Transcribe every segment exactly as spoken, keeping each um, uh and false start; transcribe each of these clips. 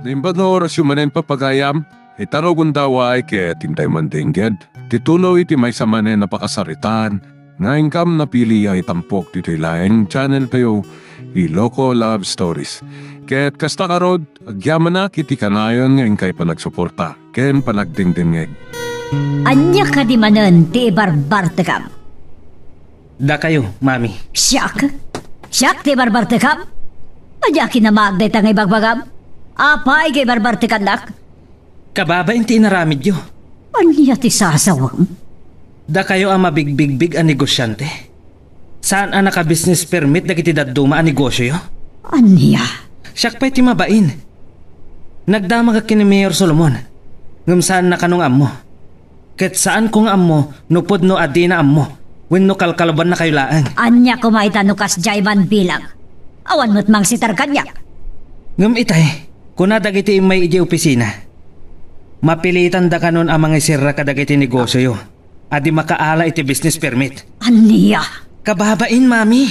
Naimbag nga orasyo manen, papagayam, ita no gundaway ket intay mandengngeg ti tuloy iti maysa manen a pakasaritaan nga inkam napili a itampok ditoy laeng channel tayo, Iloko Love Stories. Ket kasta ngarud, agyamanak iti kanayon nga inkay panagsuporta ken panagdengdengngeg. Ania kadi manen ti ibarbartekam? Dakayo, Mami. Siak? Siak ti ibarbartekam? Ania kinamag dayta nga ibagbagam? Apay nga ibarbartekannak? Kababain ti inaramidyo. Ania ti sasawem? Dakayo a mabigbigbig a negosiante. Saan a naka-business permit dagiti dadduma a negosioyo? Ania? Siak pay ti mabain. Nagdamagak ken ni Mayor Solomon, ngem saanna kano nga ammo. Ket saanko nga ammo no pudno a dina ammo wenno kalkalubannakayo laeng. Ania koma ita no kasdiay man bilang? Awan met mangsitar kaniak. Ngem itay, kuna dagiti immay idiay opisina, mapilitanda kanon a mangisirra kadagiti negosioyo a di makaala iti business permit. Ania? Kababain, Mami.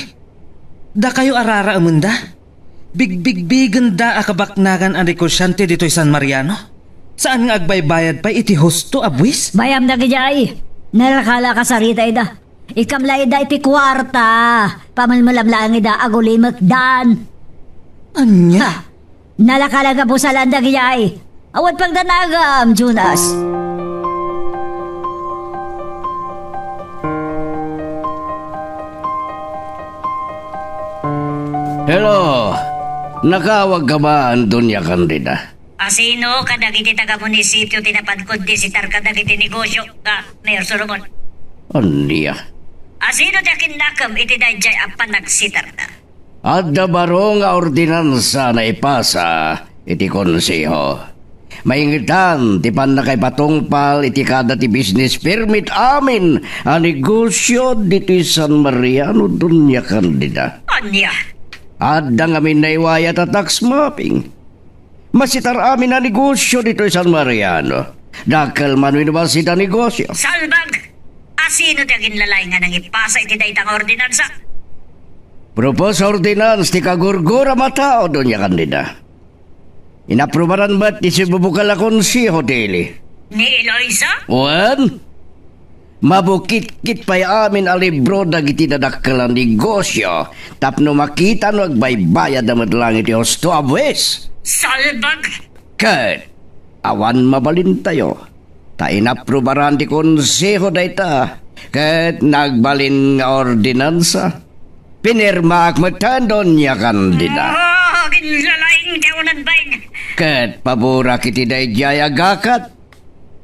Dakayo a raraemenda. Bigbigbigenda a kabaknagan a negosiante ditoy San Mariano. Saan nga agbaybayad pay iti husto a buwis? Bayam dagidiay. Nalakala kasarita ida. Ikam la ida iti kuarta. Pamelmelam laeng ida agulimekdan. Ania? Ha? Nalakala nga busalan dagidiay. Awan pagdanagam, Jonas. Hello. Nakaawag ka man, Doña Candida? Asino kadagiti taga-munisipio ti napadko disitar kadagiti negosio ka, Mayor Solomon? Ania? Asino ti akinnakem iti daydiay a panagsitarda? Adda baro nga ordinansa naipasa iti Konseho. Maingetan ti pannakaipatungpal iti kada ti business permit amin a negosio ditoy San Mariano, Doña Candida. Ania? Adda ngamin naiwayat a tax mapping. Masitar amin a negosio ditoy San Mariano. Dakkel man wenno bassit a negosio. Salbag! Asino ti aginlalay nga nangipasa iti dayta nga ordinansa? Proposed ordinance ti kagurguram a tao, Doña Candida. Inaprubaran met ti sibubukal a konseho ti ili. Ni Eloisa? Wen, mabukitkit pay amin a libro dagiti nadakkel a negosio tapno makita no agbaybayadda met laeng iti husto a buwis. Salbag! Ket awan mabalintayo, ta inaprubaran ti konseho dayta ket nagbalin nga ordinansa. Pinirmaak metten, Doña Candida. Ah, aginlalaing ti awanan bain. Ket paborak iti daydiay a gakat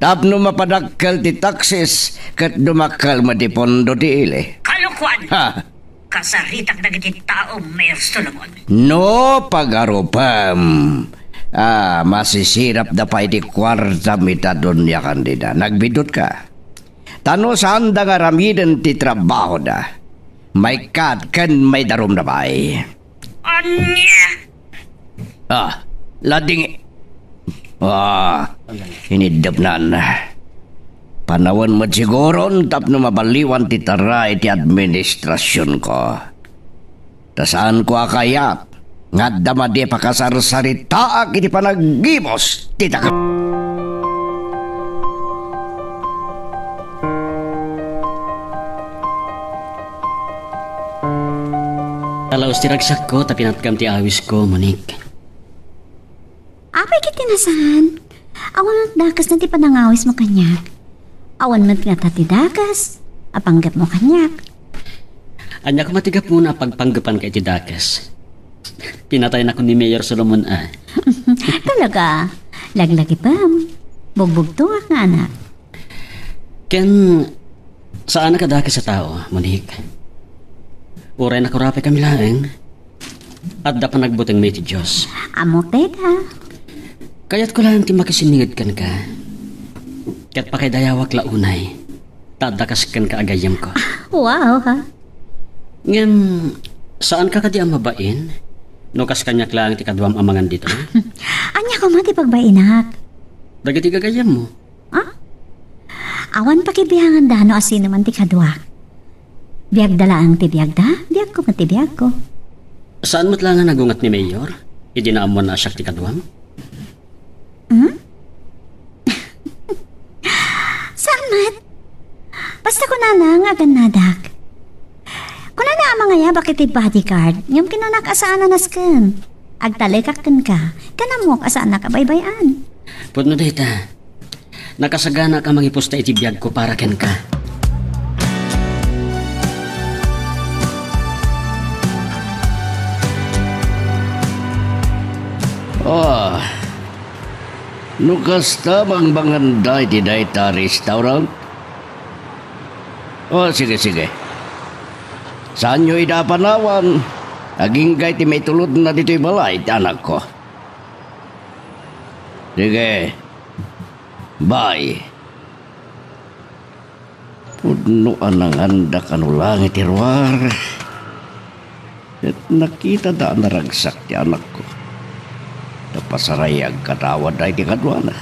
tapno mapadakkel ti taxes ket dumakkel met ti pondo ti ili. Kalokoan! Ha! Kasaritak dagiti tao, Mayor Solomon. No pagarupem, ah, masisirapda pay ti kuartam ita, Doña Candida. Nagbidutka. Ta no saanda nga aramiden ti trabahoda, maikkat ken maidarumda pay. Ania? Ah, lading. Ah, iniddepnan. Panawen met siguron tapno mabaliwan ti tara iti administrasionko. Ta saanko a kayat nga adda madi a pakasarsaritaak iti panaggimus ti daga. Talaos ti ragsakko ta pinatkam ti awisko, Monique. Apay ket ti nasaan? Awan met dakesna ti panangawismo kaniak. Awan met ngata ti dakes a panggepmo kaniak. Ania koma ti gapuna a pagpanggepanka iti dakes? Pinataynakon ni Mayor Solomon a. Talaga, laglagipem. Bugbugtoak nga anak. Ken saanak a dakes a tao, Monique. Uray nakurapay kami laeng, adda panagbutengmi iti Dios. Ammok dayta. Kayatko laeng ti makisinninged kenka. Ket pakaidayawak la unay, ta adda kas kenka a gayyemko. Wow, ha? Ngem, saanka kadi a mabain no kas kaniak laeng ti kaduam a mangan ditoy? Ania koma ti pagbainak? Dagiti gagayyemmo. Ha? Awan pakibianganda no asinoman ti kaduak. Biagda laeng ti biagda, biagko met ti biagko. Saan met la nga nagunget ni Mayor idi naammoanna a siak ti kaduam? Basta kunana nga agannadak. Kunana a mangayabak iti bodyguard, ngem kinanak a saan a nasken. Agtalekak kenka, ken ammok a saannak a baybay-an. Pudno dayta. Nakasaganak a mangipusta iti biagko para kenka. Ah, no kasta, bangbanganda iti dayta a restaurant? Oh, sige, sige. Saanyo ida a panawan. Agingga iti maitulodna ditoy balay ti anakko. Sige. Bye. Pudno a nangandak a no laeng iti ruar. Ket nakitada a naragsak ti anakko. Ta pasaray agkatawa daydi kaduana.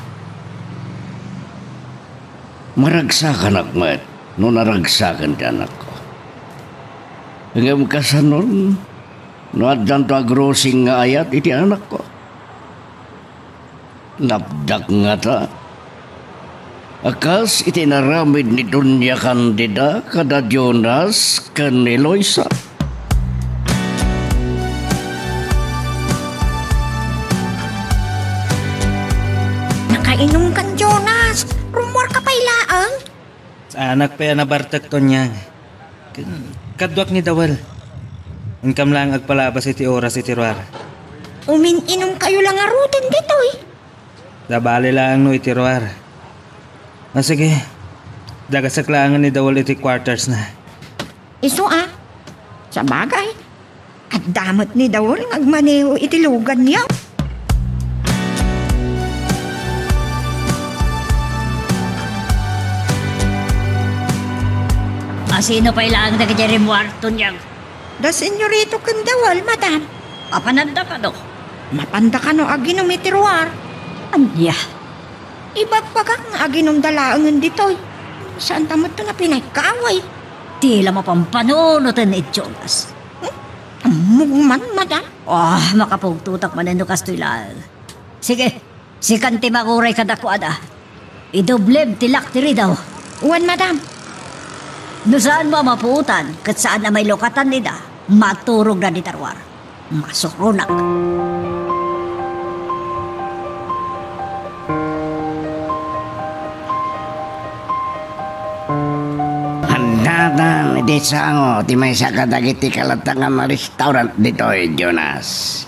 Maragsakanak met no naragsaken ti anakko. Ngem kasanon no addanto a grosing nga ayat iti anakko? Napdak ngata a kas iti inaramid ni Doña Candida kada Jonas ken ni Loisa. Nakainumkan, Jonas. Rummuarka pay laeng. Saanak pay a nabartek, Tonyang. Ken-, kaduak ni Dawel. Inkam laeng agpalabas iti oras iti ruar. Umin-inumkayo la ngaruden ditoy. Sabali laeng no iti ruar. A, sige. Dagasek laengen ni Dawel iti quarters na. Isu a. Sabagay. Adda met ni Dawel nga agmaneho iti luganyo. A, sino pay laeng dagiti rimmuar, Tonyang? Da Senyorito ken Dawel, madam. Mapananda kano? Mapanda kano aginum iti ruar? Ania? Ibagbagak nga aginumda laengen ditoy. Saanta met nga pinaikkaaway. Ti la mapampanunoten, Jonas. Hmm? Ammom man, madam. Ah, makapugtotak manen no kastoy laeng. Sige, sikan ti manguray kadakuada. Idoblem ti lak ti ridaw. Wen, madam. No saanmo a mapuotan, ket saan a mailukatan ida, maturogna dita ruar. Masuronak. Addatan iti sango ti maysa kadagiti kalatangan a restaurant ditoy, Jonas.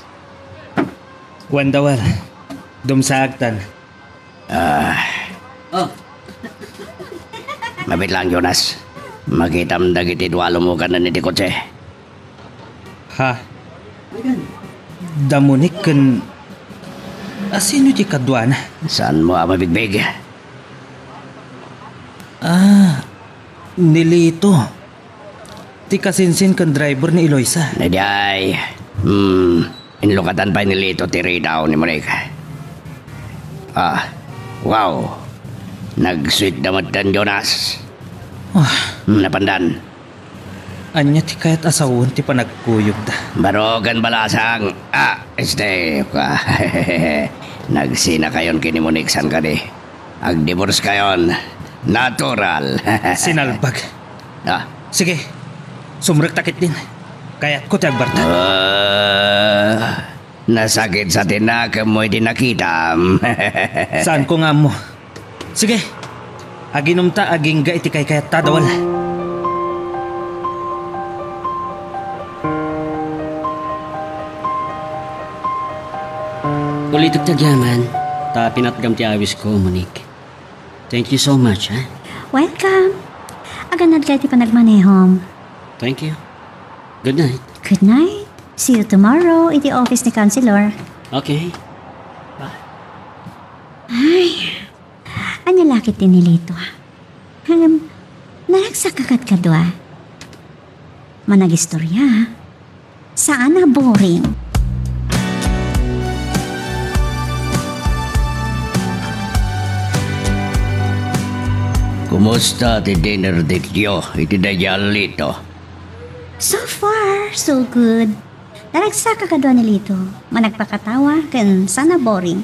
Wen, Dawel. Dumsaagtan. Ah. Oh. Mabiit laeng, Jonas. Makitam dagiti dua a lumukanen iti kotse. Ha? Da Monique ken, a, sino ti kaduana? Saanmo a mabigbig? Ah, ni Lito. Ti kasinsin ken driver ni Eloisa. Nadiay. Hmm. Inlukatan pay ni Lito ti ridaw ni Monique. Ah, wow. Nagsuitda metten, Jonas. Ah. Hmm, napandan. Ania ti kayat a sawen ti panagkuyogda? Baro ken balasang. Ah, este. Nagsinakayon ken ni Monique san kadi. Agdivorce kayon. Natural. Sinalbag. Ah. Sige. Sumrekta ketdin. Kayatko ti agbarta. Ah, nasakit sa tinakemmo iti nakitam. Saanko nga ammo. Sige. Aginumta agingga iti kaykayatta, Dawel. Ulitek ti agyaman, ta pinatgam ti awisko, Monique. Thank you so much, ha? Welcome. Agannad ka iti panagmanehom. Thank you. Good night. Good night. See you tomorrow iti office ni Councilor. Okay. Bye. Ay, ania la ket ti ni Lito, ha? Ngem, naragsak a kadkadua. Managistorya, ha? Saan a boring. Kumusta ti dinner dateyo iti daydiay a Lito? So far, so good. Naragsak a kadua ni Lito. Managpakatawa ken saan a boring.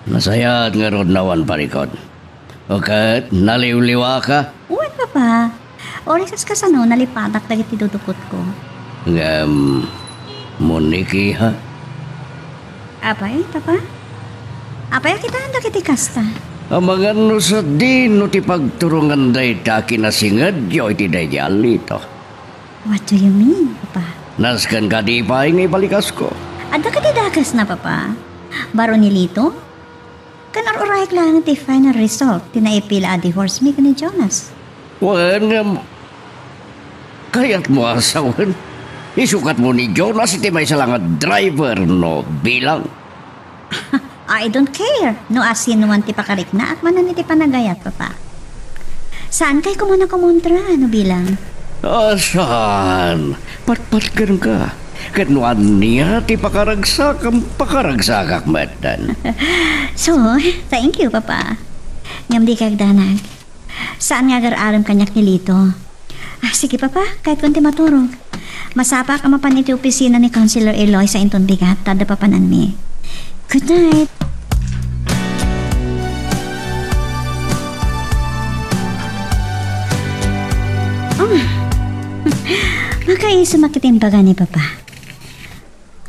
Nasayaat ngarud awan parikut. O ket, naliwliwaka? Wen, Papa. Uray kas-, kasano nalipatak dagiti dudukotko. Ngem, Monique, ha? Apay, Papa? Apay a kitaen dagiti kasta? Amangan no sadino ti pagturongan dayta a kinasingedyo iti daydi a Lito. What do you mean, Papa? Nasken kadi pay nga ibalikasko? Adda kadi dakesna, Papa? Baro ni Lito? Ken ar-urayek laeng ti final result ti naipila a divorce mi ken ni Jonas. Wen, ngem, kayatmo a sawen? Isukatmo ni Jonas iti maysa la nga driver no bilang. I don't care no asinoman ti pakariknaak manen iti panagayat, Papa. Saankay koma a kumontra no bilang. Ah, saan? Patpatkenka. Ket no ania ti pakaragsakam, pakaragsakak metten. So, thank you, Papa. Ngem dika agdanag. Saan nga agar-arem kaniak ni Lito. Ah, sige, Papa, kayatkon ti maturog. Masapak a mapan iti opisina ni Councilor Eloisa inton bigat, ta adda papananmi. Good night. Oh. Makaisem a ket imbaga ni Papa.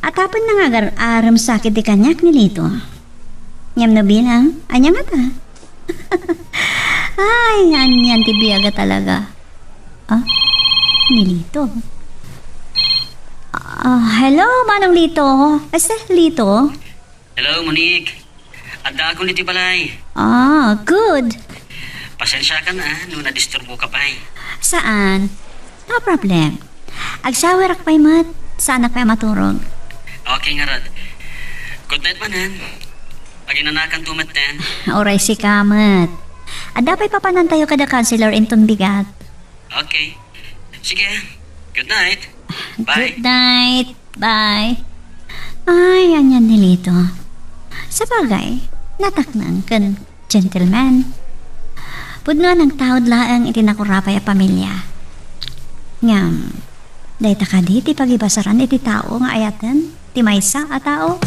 Atapenna nga agar-arem sakit ti kaniak ni Lito. Ngem no bilang, ania ngata? Ay, anian ti biag a talaga. Ah, ni Lito. Ah, hello, Manong Lito. Este, Lito? Hello, Monique. Addaakon iti balay. Ah, good. Pasensiakan, ah, no nadisturboka pay. Saan? No problem. Agsawerak pay met, saanak pay a maturog. Okay ngarud. Good night manen. Aginanakanto metten. Uray sika met. Adda pay papanantayo kada counselor inton bigat. Okay. Sige. Good night. Bye. Good night. Bye. Ay, anian ni Lito. Sabagay, nataknang ken gentleman. Pudno a nangtaud laeng iti nakurapay a pamilia. Ngem, dayta kadi ti pagibasaran iti tao nga ayaten ti maysa a tao?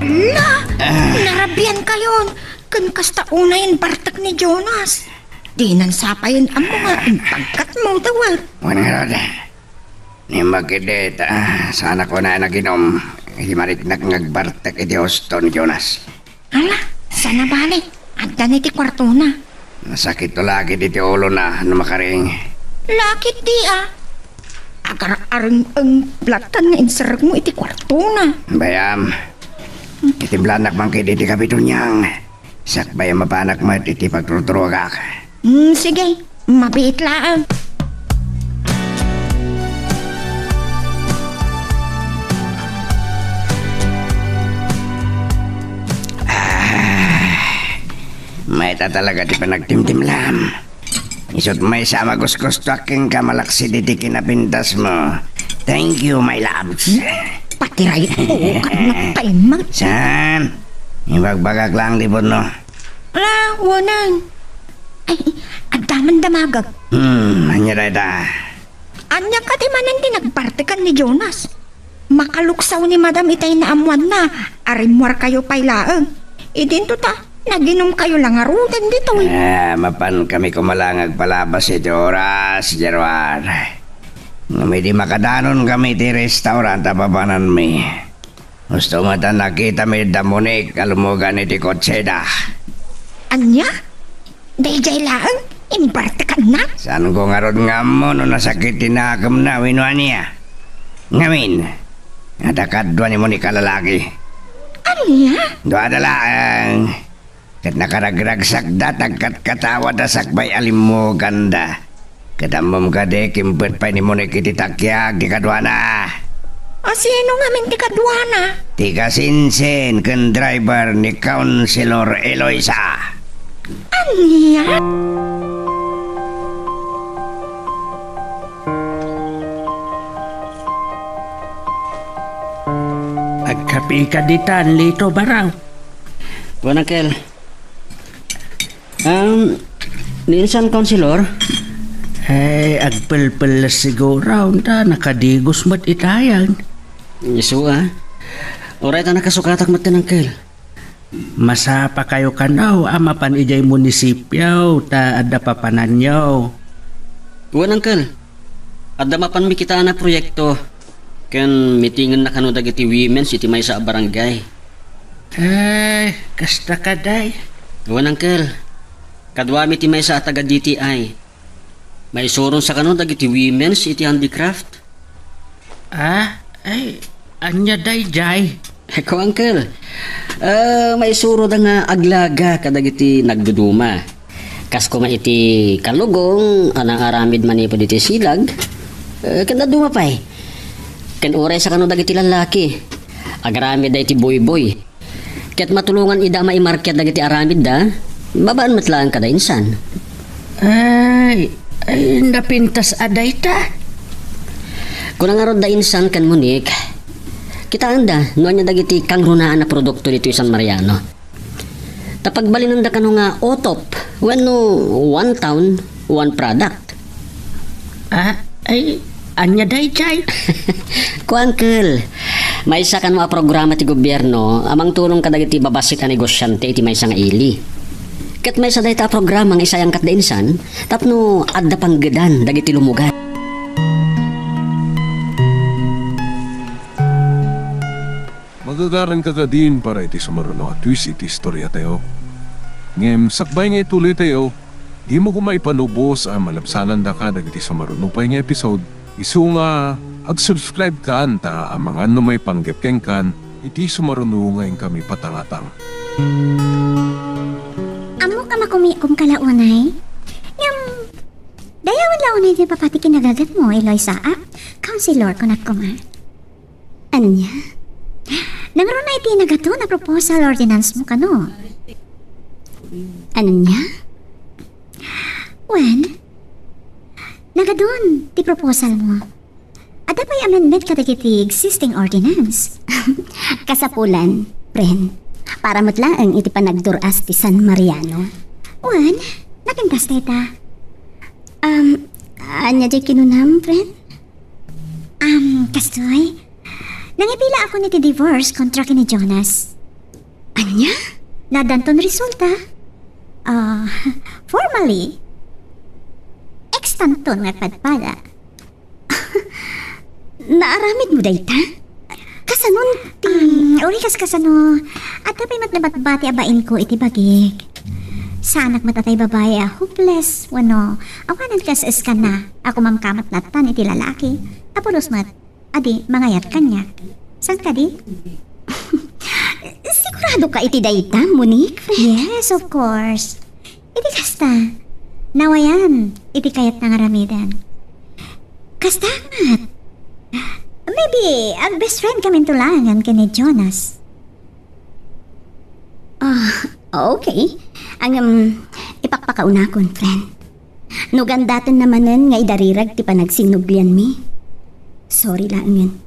Na! Ah. Narabian kayon! Ken kasta unay imbartek ni Jonas. Dinan sapayen ammo nga impagkatmo, dawat. Wen ngarud, ni Makidit, ah, saanak unay a naginum iti mariknak nga agbartek iti husto ni Jonas. Ala, saan a bale, adda ni ti kuartona. Nasakit to lakit iti ulona no makaring. Lakit di, ah. Agar-areng-eng platan nga inserrekmo iti kuartona. Bayam, itimblanak man kadi ti kabitoniang. Sakbay a mapanak met iti pagturturogak. Hmm, sige. Mabiit laeng. Ah, mayat a talaga ti panagtimtimlam. Isut' maysa a magusgustoak kenka malaksid iti kinapintasmo. Thank you, my loves. Patiray ko, kan nagpaimat. Saan? Ibagbagak lang, di pudno. Ala, wanan. Ay, adda man damagak. Hmm, ania dayta? Ania kadi manen ti nagbartekan ni Jonas? Makaluksaw ni Madam itay naammoanna a rimmuarkayo pay laeng. Idinto ta, naginumkayo la ngaruden ditoy. Ah, mapankami koma la nga agpalabas iti oras, Gerard. Ngem idi makadanonkami iti restaurant a papananmi, husto met a nakitami da Monique a lummugan iti kotseda. Ania? Daydiay laeng, imbartekanna? Saanko ngarud nga ammo no nasakit ti nakemna wenno ania. Ngamin, adda kadua ni Monique a lalaki. Ania? Duada laeng. Ket nakaragragsakda ta agkatkatawada sakbay a limmuganda. Ket ammom kadi, kimbet pay ni Monique iti takiag ti kaduana. A sino ngamin ti kaduana? Ti kasinsin ken driver ni Councilor Eloisa. Ania? Agkape ka ditan, Lito, baraw. Wen, Uncle. Um, ni insan, Councilor? Eh, agpelpelles siguro, ta nakadigos met itayan. Isu, ah. Uray ta nakasukatak metten, Uncle. Masapakayo kano a mapan idiay munisipio ta adda papananyo. Wen, Uncle. Adda mapanmi kitaen a proyekto ken mitingenna kano dagiti women's iti maysa a barangay. Ay, kasta kadi. Wen, Uncle. Kaduami ti maysa a taga D T I. Maisuronsa kano dagiti women's iti handicraft. Ah, ay, ania daydiay? Eko, Uncle. Ah, maisuroda nga aglaga kadagiti nagduduma. Kas koma iti kalugong a naaramid manipud iti silag, eh, ken dadduma pay. Ken uraysa kano dagiti lallaki. Agaramidda iti buybuy. Ket matulongan ida a maimarket dagiti aramidda, babaen met laeng kada insan. Ay, ay, napintas a dayta. Kuna ngarud da insan ken Monique, kitaenda no ania dagiti kangrunaan a produkto ditoy San Mariano. Ta pagbalinenda kano nga O T O P, wenno one town, one product. Ah, ay, ania daydiay? Ko, Uncle, maysa kano a programa ti gobierno a mangtulong kadagiti babassit a negosiante iti maysa nga ili. Ket maysa dayta a programa nga isayangkatda insan tapno adda panggedan dagiti lumugan. Magagaranka kadin para iti sumaruno a twist iti istoriatayo. Ngem sakbay nga ituloytayo, dimo koma ipanubos a malabsanandaka dagiti sumaruno pay nga episode, isu nga ag-subscribe kan ta amangan no maipanggep kenkan iti sumaruno nga inkami patangatang. Ammok a makumikom ka la unay? Ngem, dayawen la unay ti papa ti kinagatgatmo, Eloisa, a? Counselor, kunak koma. Ania? Nangruna iti nagadun a proposal ordinance mo kano? Ania? Wen, nagadun ti proposal mo. Adda pay amendment kadagiti existing ordinance. Kasapulan, friend. Para met laeng iti panagdur-as ti San Mariano. Wen, napintas dayta. Um, ania diay kinunam, friend? Um, kastoy, nangipilaakon iti divorce kontra ken ni Jonas. Ania? Nadanton resulta. Ah, formally, ex-tanton nga agpadpada. Naaramidmo dayta? Kasanon ti Um, uri kas kasano, adda pay met nabatbati a bainko iti bagik. Saanak met a tay babai a hopeless, wenno awanen kas eskana a kumamkamat lattan iti lalaki, a pulos met a di mangayat kaniak. Saan kadi? Sigurado ka iti dayta, Monique? Yes, of course. Iti kasta, nawayan iti kayatna nga aramiden. Kasta met. Maybe, ag-best friend kaminto laengen ken ni Jonas. Ah, okay. Ngem, ipakpakaunakon, friend. No gandatenna manen nga idarirag ti panagsinnublianmi, sorry laengen.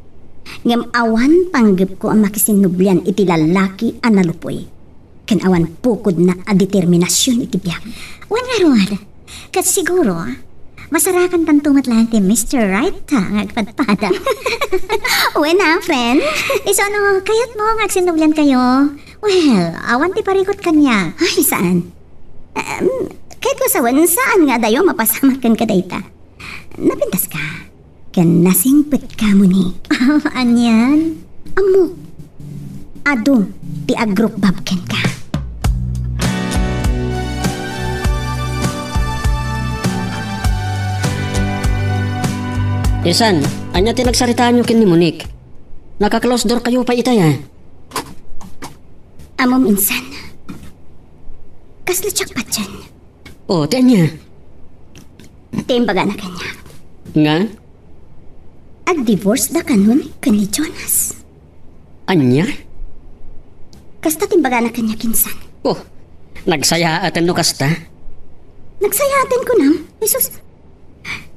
Ngem awan panggepko a makisinnublian iti lallaki a nalupoy ken awan pukodna a determinasion iti biag. Wen ngarud, ket siguro, masarakantanto met laeng ti Mister Right ta nga agpadpada. Wen a, friend. Isu no, kayatmo nga agsinnubliankayo? Well, awan ti parikut kaniak. Ay, saan? Em, kayatko sawen, saan nga adayo mapasamak ken kadayta? Napintaska. Ken nasingpetka, Monique. Anian? Ammok, adu ti agrukbab kenka. Insan, ania ti nagsaritaanyo ken ni Monique? Naka-close door kayo pay itay, a? Ammom, insan. Kasla diak patien. O, ti ania? Ti imbagana kaniak. Nga? Ag-divorce da kanon ken ni Jonas. Ania? Kasta ti imbagana kaniak, insan. O, nagsayaaten no kasta? Nagsayaaten kunam? Jesus,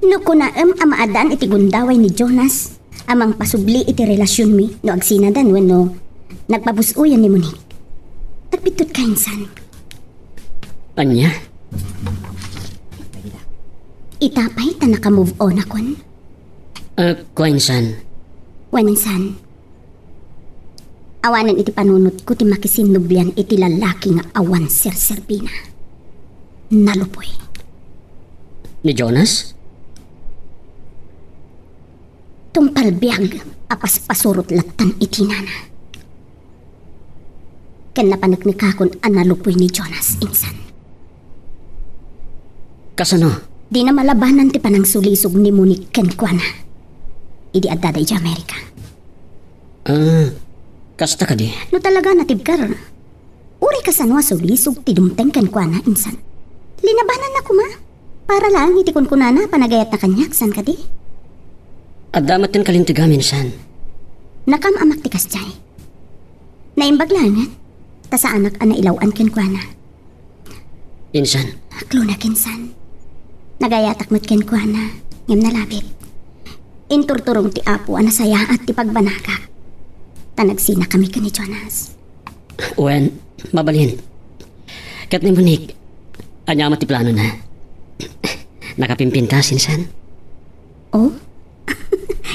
no kunaem a maaddaan iti gundaway ni Jonas a mangpasubli iti relasionmi no agsinadan wenno nagpabus-oyan ni Monique, agbittotka, insan. Ania? Ita pay ta naka-move on akon. Ah, kua, insan. Wen, insan. Awanen iti panunotko ti makisinnublian iti lalaki nga awan serserbina. Nalupoy. Ni Jonas? Tungpal biag a paspasurot lattan iti nana. Ken napaneknekakon a nalupoy ni Jonas, insan. Kasano? Dina malabanan ti panangsulisog ni Monique kenkuana idi addada idiay Amerika. Ah, kasta kadi? No talaga natibker, uray kasano a sulisog ti dumteng kenkuana, insan. Linabananna koma. Para laeng iti kunkunana a panagayatna kaniak, saan kadi? Adda met ti kalintegam, insan. Nakaam-amak ti kasdiay. Naimbag laengen, ta saanak a nailaw-an kenkuana. Insan. Aklonak, insan. Nagayatak met kenkuana, ngem nalabit. Inturturong ti Apo a nasayaat ti pagbanagak. Ta nagsinakami ken ni Jonas. Wen, mabalin. Ket ni Monique, ania met ti planona? Nakapimpintas, insan? Oh?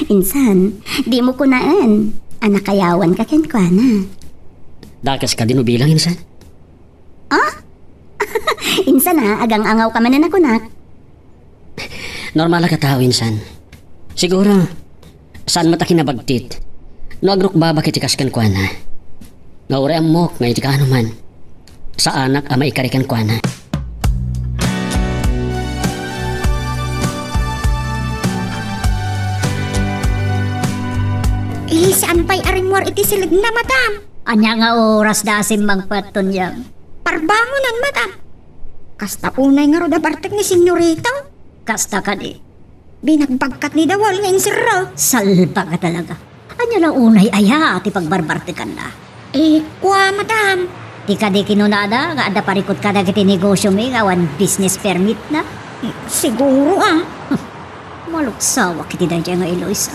Insan, dimo kunaen a nakayawanka kenkuana. Dakes kadi no bilang, insan? Ah? Insan a, agang-angawka manen a kunak. Normal a katao, insan. Siguro, saan met a kinabagtit no agrukbabak iti kas kenkuana. Nga uray ammok nga iti kaanoman, saanak a maikari kenkuana. Eh, saan pay a rimmuar iti silegna, madam? Ania nga oras da a simmangpet, Tonyang? Parbangonan, madam. Kasta unay ngarud a bartek ni Senyorito. Kasta kadi. Binagbagkat ni Dawal nga inserra. Salbag a talaga. Ania la unay aya ti pagbarbartekanna? Eh, kua, madam. Ti kadi kinunada nga adda parikut kadagiti negosyomi nga awan business permit na? Siguro, ah. Maluksawak iti daydiay nga Eloisa.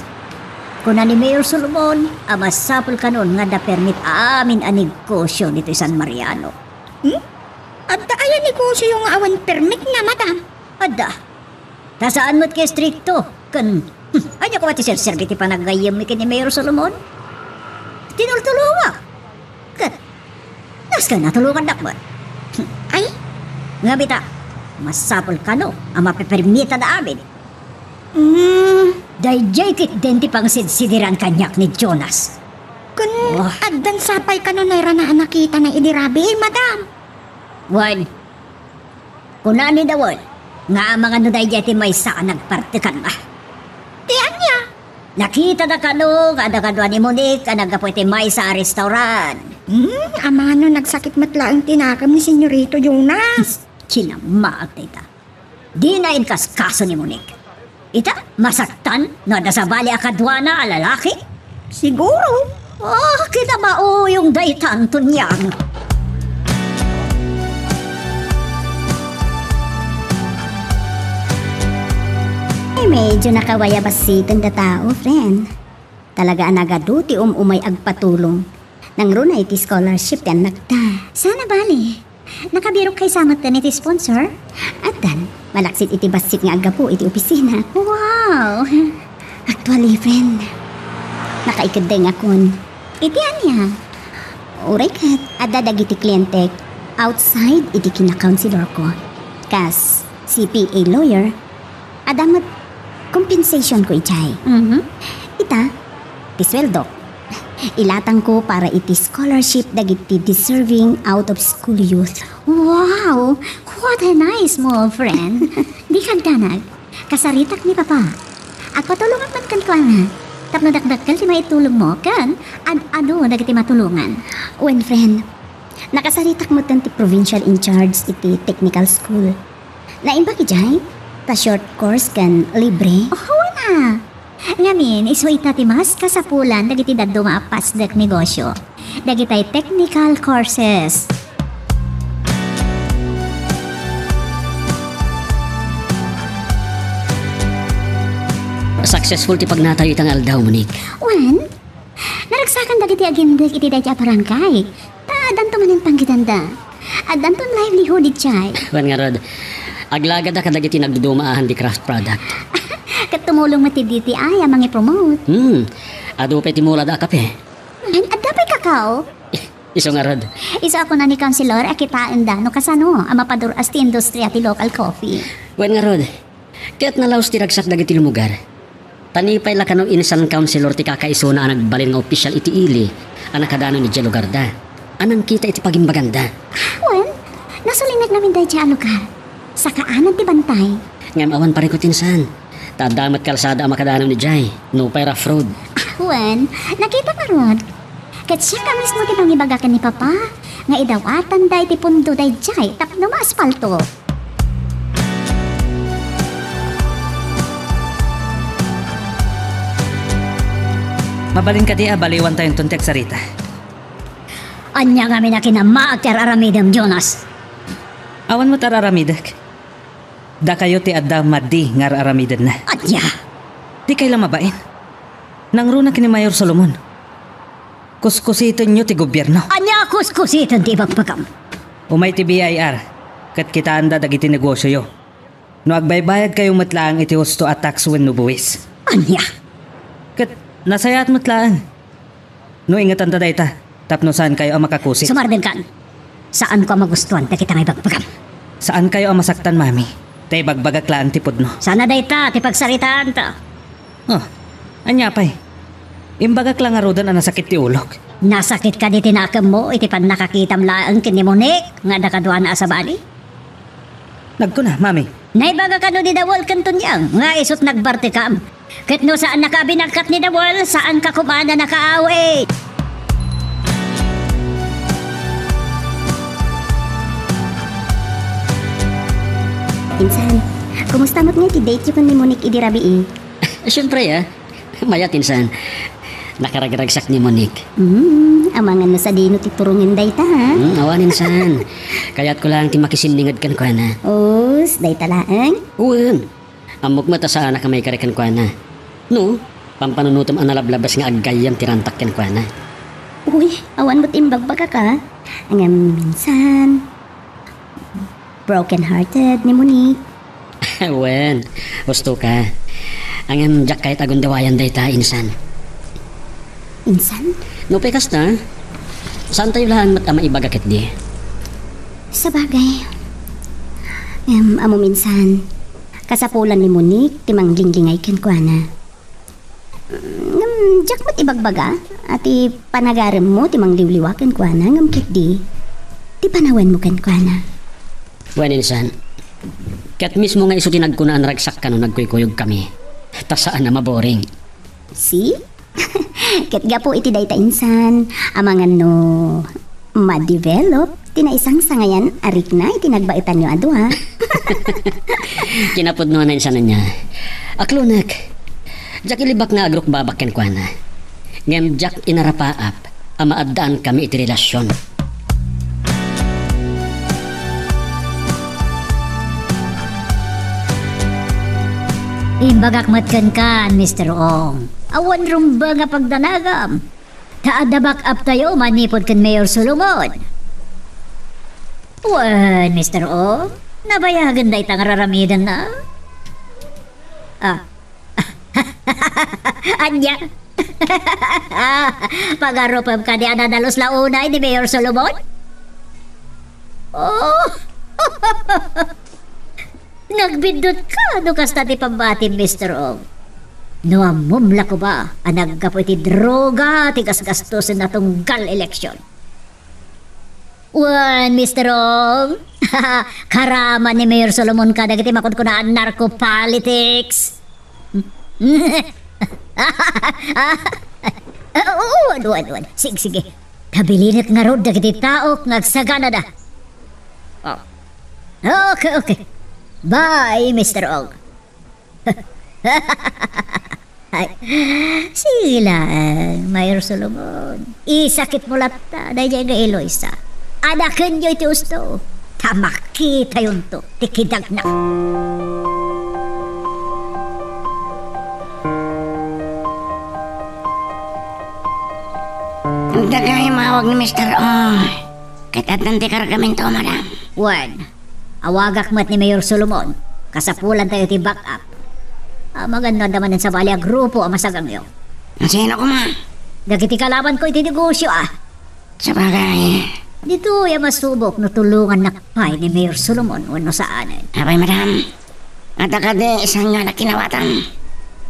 Kuna ni Mayor Solomon a masapul kanon nga adda permit amin a negosyo ditoy San Mariano. Hmm? Adda aya negosyo nga awan permit na, madam? Adda. Ta saan met ka estrikto. Ken, hmm, ania koma ti serserbi ti panaggayyemmi ken ni Mayor Solomon? Tinultulongak. Ket, nasken a tulongannak met. Ay? Ngem ita, masapul kano a mapepermitada amin. Mm. Daydiay ketdin ti pangsidsidiran kaniak ni Jonas. Kun addan sapay kano nairana a nakitana idi rabii, madam? Wen, kuna ni Dawal nga amangan no daydiay ti maysa a nagpartekanna. Ti ania? Nakitada kano nga adda kadua ni Monique a naggapu iti maysa a restaurant. Hmm, amano nagsakit met laeng ti nakemna ni Senyorito Jonas. Kinamaak dayta. Dina inkaskaso ni Monique. Ita, masaktan no adda sabali a kaduana a lalaki? Siguro. Ah, kinamauyong daytan, Tonyang. Eh, medyo nakawaya bassit dayta a tao, friend. Talaga a nagadu ti um-umay agpatulong. Nangruna iti scholarship ti annakta. Sana bali. Nakabirok kaysa met ken iti sponsor? Addan, malaksid iti bassit nga aggapu iti opisina. Wow! Actually, friend, nakaikeddengakon. Iti ania? Uray ket, adda dagiti klientek outside iti kinacounselor ko. Kas C P A lawyer, adda met compensation ko idiay. Mhm. Ita, ti sueldok. Ilatangko para iti scholarship dagiti deserving out-of-school youth. Wow! What a nice move, friend. Dikan danag. Kasaritak ni Papa. Agpatulongak met kenkuana. Tapno dakdakkel ti maitulongmo, ken ad-adu dagiti matulongan. Wen, friend, nakasaritak metten ti provincial in charge iti technical school. Naimbag idiay, ta short course ken libre. Oh, wen a. Ngamin, isu ita ti mas kasapulan dagiti dadduma a pasdek negosyo. Dagitay technical courses. Successful ti pagnatayo ita nga aldaw, Monique. Wen, naragsakan dagiti agindek iti dayta a barangay. Ta addanto manen panggidanda. Addanton livelihood idiay. Wen ngarud, aglagada kadagiti nagduduma a handicraft product. Ket tumulong met ti D T I a mangipromote. Hmm, adu pay ti mulada a kape. Wen, adda pay ka Kao? Isu ngarud. Isuak ni councilor a kitaenda no kasano a mapadur-as ti industria ti local coffee. Wen ngarud, ket nalaus ti ragsak dagiti lumugar. Ta ni pay la kano insan councilor ti kakaisuna a nagbalin nga opisyal iti ili a nakadano idiay lugarda, a nangkita iti pagimbaganda. Wen, nasulinek namin daydiay a lugar. Sakaanan ti bantay. Ngem awan parikut insan. Ta adda met kalsada a makadano idiay, nupay rough road. Wen, nakita ngarud. Ket siak a mismo ti nangibaga ken ni Papa nga idawatanda iti pundo daydiay tapno maaspalto. Mabalin kadi a baliwantayonton ti agsarita? Ania ngamin a kinamaag ti ar-aramidem, Jonas? Awan met ar-aramidek. Dakayo ti adda madi nga ar-aramidenna. Ania? Dikay la mabain. Nangruna ken ni Mayor Solomon. Kuskusitenyo ti gobierno. Ania a kuskusiten ti ibagbagam? Umay ti B I R, ket kitaanda dagiti negosioyo. No agbaybayadkayo met laeng iti husto a tax wenno buwis. Ania? Ket nasayaat met laeng no ingetanta dayta tapno saankayo a makakusit. Sumardengkan. Saanko a magustuan dagita nga ibagbagam. Saankayo a masaktan, Mami. Ta ibagbagak laeng ti pudno. Sana dayta ti pagsaritaanta. Oh, ania pay? Imbagak la ngaruden a nasakit ti ulok. Nasakit kadi ti nakemmo iti pannakakitam laeng ken ni Monique nga adda kaduana a sabali? Nagkuna, Mami. Naibaga kano ni Dawel ken Tonyang nga isut' nagbartekam. Ket no saannaka a binagkat ni Dawel, saanka koma a nakaawit. Insan, kumusta met ngay ti date yo ken ni Monique idi rabii? Siempre, ah. Mayat, insan. Nakaragragsak ni Monique. Hmm, amangan no sadino ti turongen dayta, ha? Hmm, awan, insan. Kayatko laeng ti makisinninged kenkuana. Us, dayta laeng? Wen. Ammok met a saanak a maikari kenkuana. No, pampanunotem a nalablabes nga aggayyem ti rantak kenkuana. Uy, awan met imbagbagak, a. Ngem minsan, broken-hearted ni Monique. Wen, husto ka. Ngem diak kayat a gundewayan dayta, insan. Insan? Nupay kasta, saantayo laeng met a maibaga ketdi. Sabagay. Ngem ammom, insan, kasapulan ni Monique ti manglinglingay kenkuana. Ngem diak met ibagbaga a ti panagaremmo ti mangliwliwa kenkuana ngem ketdi ti panawenmo kenkuana. Wen, insan. Ket mismo nga isu ti nagkuna a naragsak kano nagkuykuyogkami. Ta saan a maboring. See? Ket gapu iti dayta, insan, amangan no ma-develop ti naisangsangayan a rikna iti nagbaetanyo a dua. Kinapudno a nainsan ania. Aklonek, diak ilibak nga agrukbabak kenkuana. Ngem diak inarapaap a maaddaankami iti relasion. Imbagak met kenka, Mister Ong. Awan rumbeng a pagdanagam. Ta adda back-up tayo manipud ken Mayor Solomon. Wen, Mister Ong, nabayagen dayta nga raramidenna? Ah. Ania? Pagarupem kadi a nadalus la unay ni Mayor Solomon? Oh! Nagbiddut ka no kasta ti pammatim, Mister Ong. No ammom la koma a naggapu iti droga ti gasgastosen a tunggal eleksyon. Wen, Mister Ong, karama ni Mayor Solomon kadagiti makunkunaan narco politics. Oo, adu, adu, adu. Sige, sige. Tabilinek ngarud dagiti tao nga agsaganada. Oh. Okay, okay. Bye, Mister Ong. Ay, sige laeng, Mayor Solomon. Isakitmo latta daydiay nga Eloisa. Adakenyo iti husto. Ta makitayonto ti kidagna. Dagay mawag ni Mister Ong. Ket addan ti kargaminto, madam. Wen, awagak met ni Mayor Solomon. Kasapulantayo ti back-up. Amangan no adda manen sabali a grupo a masagangyo. Sino koma? Dagiti kalabanko iti negosio, a. Sabagay. Ditoy a masubok no tulongannak pay ni Mayor Solomon wenno saanen. Apay, madam? Adda kadi saan nga nakinawatan?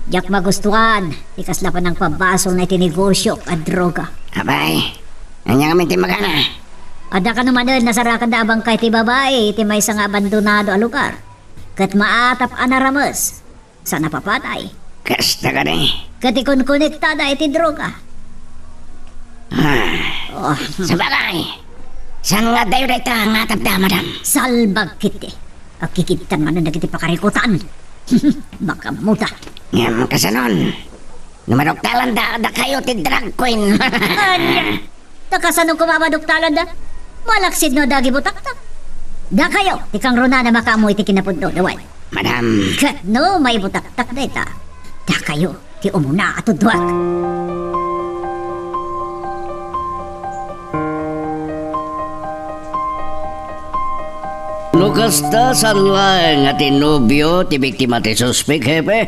Diak magustuhan ti kasla panangpabasolna iti negosiok a droga. Apay, ania ngamin ti imbagana? Adda kano manen nasarakanda a bangkay ti babai iti maysa nga abandonado a lugar. Ket maatap a narames. Sa napapatay. Kasta kadi? Ket ikonkonektada iti droga. Ah. Oh. Sabagay, saan nga adayo dayta nga atapda, madam? Salbag ketdi. Agkikidtan manen dagiti pakarikutan. Makamuda. Ngem kasanon? No maduktalanda dakayo ti drag queen. Ania? Ta kasano koma maduktalanda? Malaksid no adda agibutaktak. Dakayo ti kangrunaan a makaammo iti kinapudno, Dawal. Madam. Ket no maibutaktak dayta, dakayo ti umuna a tudduak. No kasta, saan laeng a ti nobio ti biktima ti suspek, Hepe?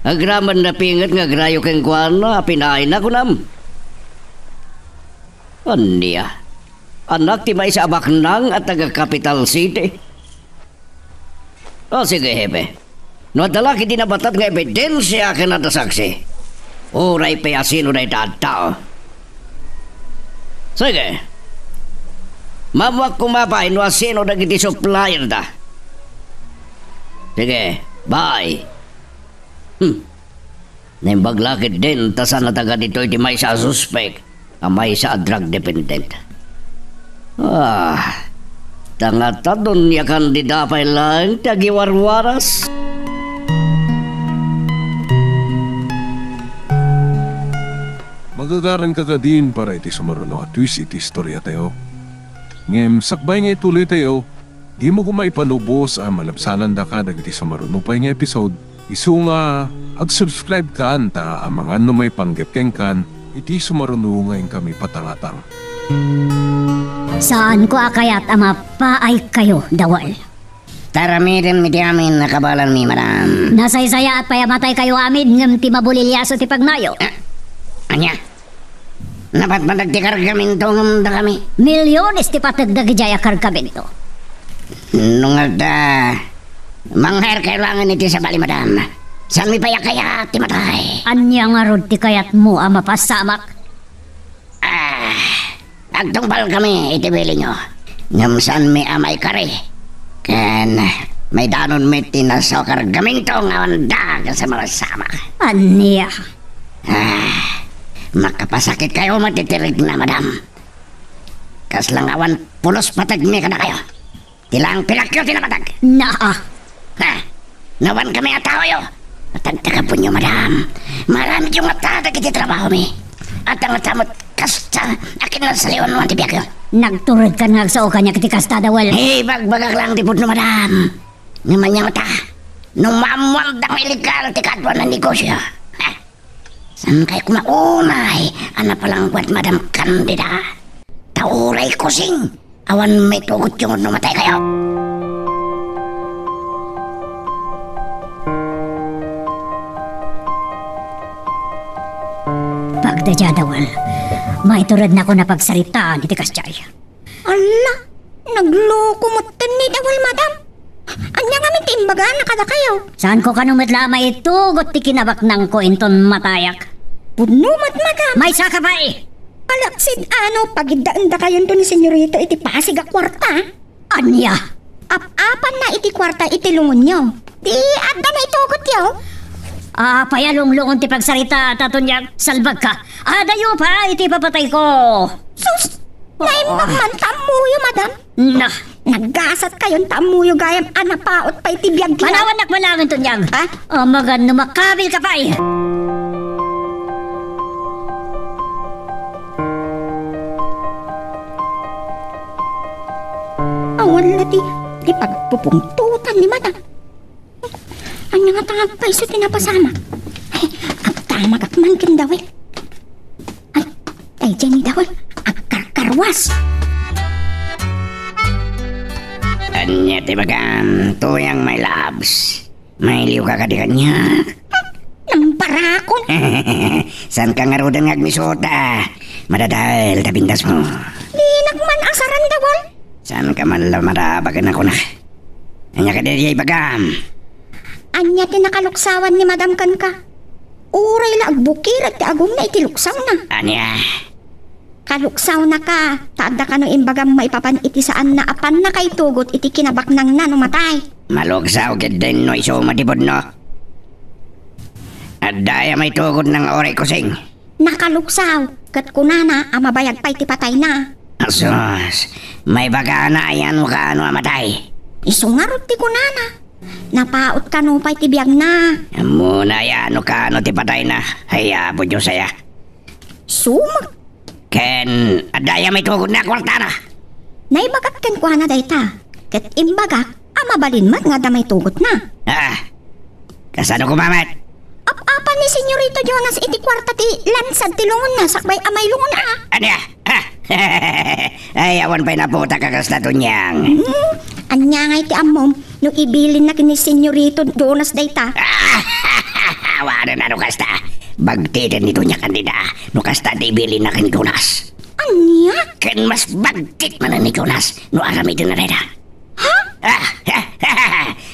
Agraman napinget nga agrayo kenkuana a pinaayna, kunam? Ania? Anak ti maysa a baknang a taga-Capital City? O, sige, Hepe. No adda la ketdi nabatad nga ebidensia ken adda saksi, uray pay a sino dayta a tao. Sige. Maammuak koma pay no asino dagiti supplierda. Sige, bye. Hmm. Naimbag la ketdin ta saan a taga ditoy ti maysa a suspek a maysa a drug dependent. Ah, ta ngata, Doña Candida pay laeng ti agiwarwaras. Magagaranka kadin para iti sumaruno a twist iti istoriatayo. Ngem sakbay nga ituloytayo, dimo koma ipanubos a malabsanandaka dagiti sumaruno pay nga episode. Isu nga ag-subscribe kan ta amangan no maipanggep kenkan iti sumaruno nga inkami patangatang. Saanko a kayat a mapaaykayo, Dawal. Taramidem iti amin a kabaelanmi, madam. Nasaysayaat pay a mataykayo amin, ngem ti mabuliliaso ti pagnayo. Ah, ania? Napatpateg ti kargamento ngem dakami. Milyones ti pateg dagidiay a kargamento. No nga adda, manghearkayo laengen iti sabali, madam. Saanmi pay a kayat ti matay. Ania ngarud ti kayatmo a mapasamak? Ah, agtungpalkami iti bilinyo. Ngem saanmi a maikari. Ken maidanonmi ti nasaokargamento nga awan daag a sumamasamak. Ania? Ah, makapasakitkayo met iti rikna, madam. Kasla nga awan pulos pategmi kadakayo. Ti laeng pilakyo ti napateg. Naa. Ha? Nawankami a taoyo. Patagtagapenyo, madam. Maaramidyo ngata dagiti trabahomi. Adda ngata met kasta a kinasaliwan ti biagyo. Nagturedkan nga agsaokan iti kasta, Dawal. Ibagbagak laeng ti pudno, madam. Ngem ania ngata, no maammoanda nga illegal ti kaaduan a negosio. Ha? Saankay koma unay a napalangguad, Madam Candida. Ta uray kusing, awan maitugotyo no mataykayo. Pagdayawak, Dawal. Maiturednakon a pagsaritaan iti kasdiay. Alla, nagloko metten ni Dawal, madam. Ania ngamin ti imbagana kadakayo? Saanko kano met la a maitugot ti kinabaknangko inton matayak? Pudno met, madam. Maysaka pay! Alaksid ano, pagiddaendakayonto ni Senyorito iti pasig a kuarta? Ania? Ap-apanna iti kuarta iti lungonyo. Di adda naitugotyo? Apay a lunglungon ti pagsaritaam, Tonyag? Salbagka. Adayo pay iti ipapatayko. Sus! Naimbag man ta ammoyo, madam. Na. Naggasatkayon ta ammoyo gayam a napaut pay ti biagyo. Panawannak man laengen, Tonyag. Ha? Amangan no makabilka pay. Awan la ti, ti pagpupungtotan ni madam. Ania ngata nga agpayso ti napasamak? Ay, agdamagak man ken Dawal. Ay, daydiay ni Dawal, agkarkarwas. Ania ti ibagam, Tuyang my loves? Mailiwka kadi kaniak? Nambar Takon. Saanka ngaruden nga agmisuta? Madadael ta pintasmo. Dinak man asaran, Dawal. Saanka man la marabagen a kunak? Ania kadi ti ibagam? Ania ti nakaluksawan ni Madam kenka? Uray la agbukirek ti agongna iti luksawna. Ania? Kaluksawnaka, ta adda kano imbagam maipapan iti saanna a pannakaitugot iti kinabaknangna no matay. Maluksaw ketdin no isu met ti pudno. Adda aya maitugot nga uray kusing? Nakaluksaw, ket kunana a mabayag pay ti patayna. Asus, maibagana aya no kaano a matay? Isu ngarud ti kunana. Napaut kano pay ti biagna. Ammona aya no kaano ti patayna? Ay, Apo Dios aya. Sumak. Ken, adda aya maitugotna a kuartana? Naibagak kenkuana dayta, ket imbagak a mabalin met nga adda maitugotna. Ah, kasano koma met? Ap-apan ni Senyorito Jonas iti kuarta ti lansad ti lungonna sakbay a mailungon a. Ania? Ah, ay, awan pay naputak a kasta, Tonyang. Hmm, ania ngay ti ammom? No ibilinna ken ni Senyorito Jonas dayta. Awanen a no kasta. Bagtiten ni Doña Candida no kasta ti ibilinna ken Jonas. Ania? Ken mas bagtit manen ni Jonas no aramidenna dayta. Ha? Ah,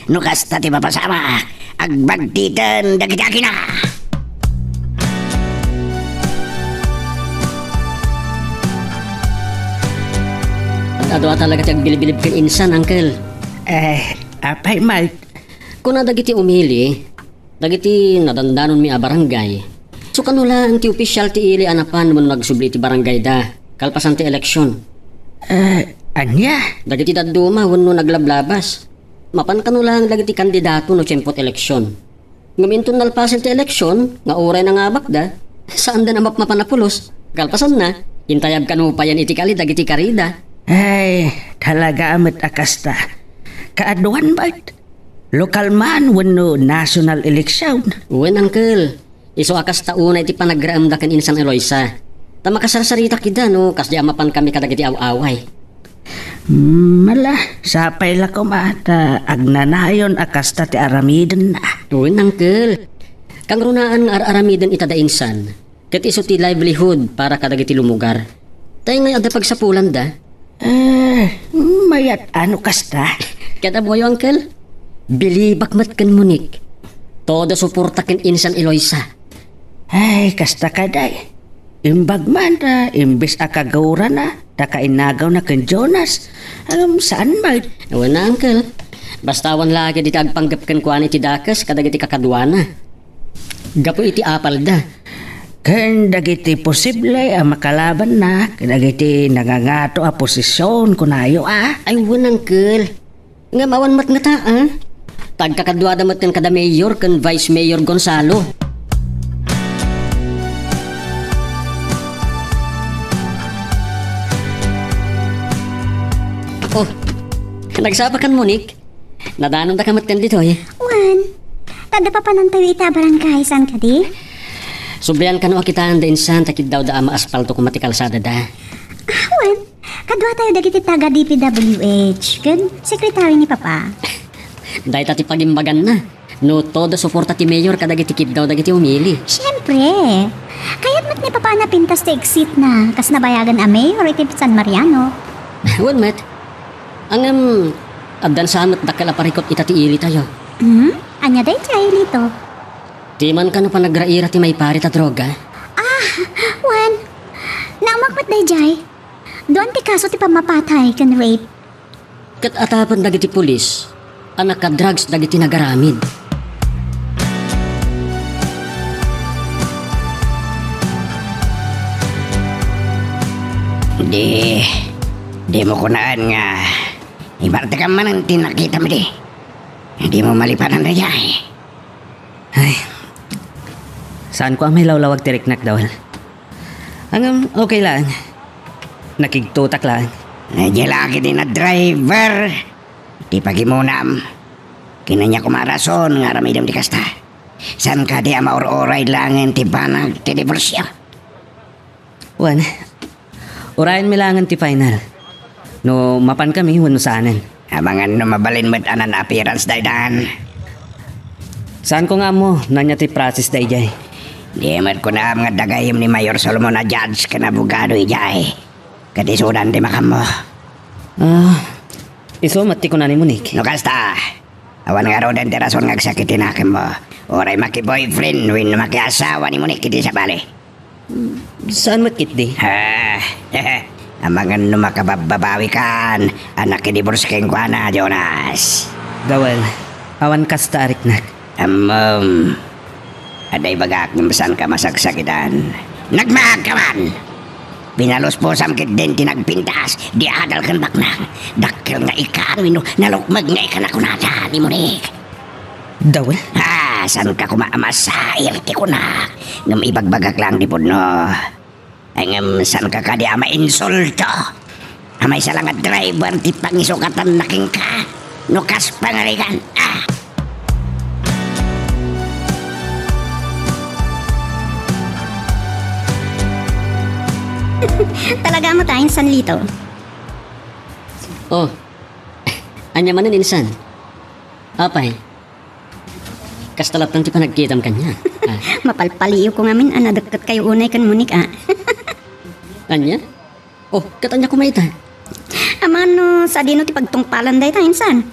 no kasta ti mapasamak, agbagtiten dagiti agina. Adu-adu talaga ti agbilbilib ken insan, Uncle. Eh, apay, Mike? Kuna dagiti umili, dagiti nadandanonmi a barangay, isu kano laeng ti opisyal ti ili a napan wenno agsubli iti barangayda, kalpasan ti eleksion. Eh, ania? Dagiti dadduma wenno naglablabas, mapan kano laeng dagiti kandidato no tiempot eleksion. Ngem inton nalpasen ti eleksion, nga uray nangabakda, saanda a mapmapan a pulos. Kalpasanna, intayab kano payen iti kali dagiti karida. Ay, talaga a met a kasta. Kaaduan met. Lokal man wenno national election. Wen, Uncle. Isu a kasta unay ti panagraemda ken Insan Eloisa. Ta makasarsaritak ida no kasdi a mapankami kadagiti aw-away. Hmm, ala, sapay la koma ta agnanayon a kasta ti aramidenna. Wen, Uncle. Kangrunaan nga ar-aramiden ita da insan. Ket isu ti livelihood para kadagiti lumugar. Tay ngay adda pagsapulanda? Eh, mayat a no kasta. Ket ammoyo, Uncle? Bilibak met ken Monique. Todo suporta ken Insan Eloisa. Ay, kasta kadi. Imbag man ta, imbes a kagurana, ta kainagawna ken Jonas. Ngem saan met. Wen, Uncle. Basta awan la ketdi ti agpanggep kenkuana iti dakes kadagiti kakaduana. Gapu iti apalda. Ken dagiti posible a makalabanna, ken dagiti nangangato a posisyon, kunayo a. Ay, wen, Uncle. Ngem awan met ngata, a? Ta agkakaduada met ken kada Mayor ken Vice Mayor Gonzalo. Oh, nagsapa kan Monique? Nadanonda ka met ken ditoy? Wen, ta adda papanantayo ita a barangay, saan kadi? Sublian kano a kitaen da insan ta kiddawda a maaspalto koma ti kalsadada. Ah, wen, kaduatayo dagiti taga D P W H ken sekretary ni Papa. Dayta ti pagimbaganna. No todo suporta ti mayor kadagiti kiddaw dagiti umili. Siempre. Kayat met ni Papa a napintas ti exitna, kas nabayagan a mayor iti San Mariano. Wen met. Ngem, addan sa met dakkel a parikut ita ti ilitayo. Hmm? Ania daydiay, Lito? Ti man kano panagraira ti maiparit a droga? Ah, wen. Naammoak met daydiay. Duan ti kaso ti pammapatay ken rape. Ket atapen dagiti pulis a nakadrugs dagiti nagaramid. Di, dimo kunaen nga ibartekam manen ti nakitam idi. Dimo malipanan daydiay. Ay, saanko a mailawlawag ti riknak, Dawal. Ngem, okay laeng. Nakigtotak laeng. Daydiay la ketdi a driver ti pagimonam. Ket ania koma a rason nga aramidem ti kasta? Saan kadi a maur-uray laengen ti banag ti diborsio? Wen, urayenmi laengen ti final. No mapankami wenno saanen. Amangan no mabalin met a non-appearance daytan. Saanko nga ammo no ania ti process daydiay. Di met kunam nga adda gayyem ni Mayor Solomon a judge ken abogado idiay. Ket isudan ti makammo. Ah, isu met ti kuna ni Monique. No kasta, awan ngaruden ti rason nga agsakit ti nakemmo. Uray maki-boyfriend wenno maki-asawa ni Monique iti sabali. Saan met ketdi? Ah, amangan no makababbabawikan a nakidivorce kenkuana, Jonas. Dawel, awan kasta a riknak. Ammom, adda ibagak ngem saanka masagsakitan. Nagmaagka man! Pinaluspusam ketdin ti nagpintas, di adal ken baknang. Dakkel nga ikan wenno nalukmeg nga ikan a kunada ni Monique. Dawel? Ah, saanka koma a masair ti kunak, ngem ibagbagak laeng ti pudno. Ngem saanka kadi a mainsulto a maysa la nga driver ti pangisukatanna kenka no kas pangarigan. Ah! Talaga met a, Insan Lito? Oh, ania manen, Insan? Apay, kasta latta ti panagkitam kaniak. Ah. Mapalpaliiwko ngamin a nadekket kayo unay ken Monique, a. Ania? Oh, ket ania koma ita? Amangan no sadino ti pagtungpalan dayta, Insan?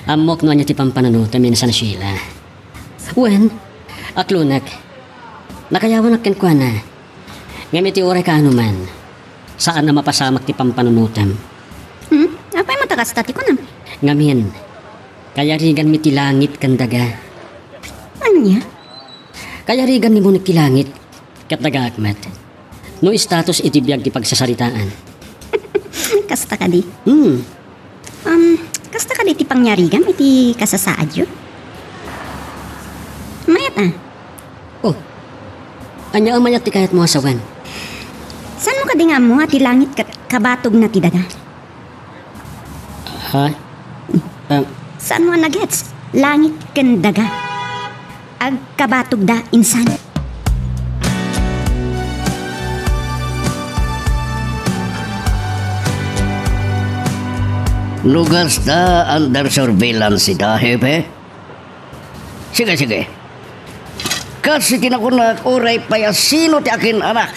Ammok no ania ti pampanunotem, Insan Sheila. Wen, aklonek. Nakayawanak kenkuana. Ngem iti uray kaano man, saan a mapasamak ti pampanunotem. Hmm? Apay met a kasta ti kunam? Ngamin, kayariganmi ti langit ken daga. Ania? Kayarigan ni Monique ti langit ket dagaak met. No estatus iti biag ti pagsasaritaan. Kasta kadi? Hmm. Um, kasta kadi ti pangyarigam iti kasasaadyo? Mayat a. Oh. Ania a mayat ti kayatmo a sawen? Saanmo kadi nga ammo a ti langit ket kabatogna ti daga? Ha? Ah. Saanmo a nagets? Langit ken daga. Agkabatogda, Insan. No kasta, under surveillance ita, Hepe? Sige, sige. Kas iti nakunak, uray pay a sino ti akin-anak,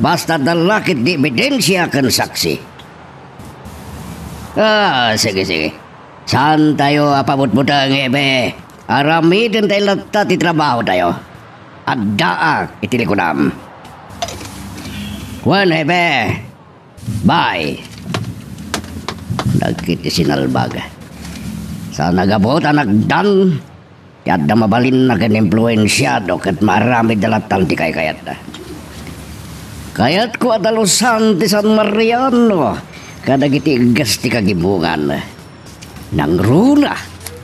basta adda la ketdi ebidensia ken saksi. Ah, sige, sige. Saantayo a pabutbuteng, Hepe. Aramidentayo latta ti trabahotayo. Addaak iti likudam. Wen, Hepe. Bye. Dagiti sinalbag. Saan a gapu ta nagdan ti adda mabalinna ken impluensiado ket maaramidda lattan ti kaykayatda. Kayatko a dalusan ti San Mariano kadagiti iggas ti kagimongan. Nangruna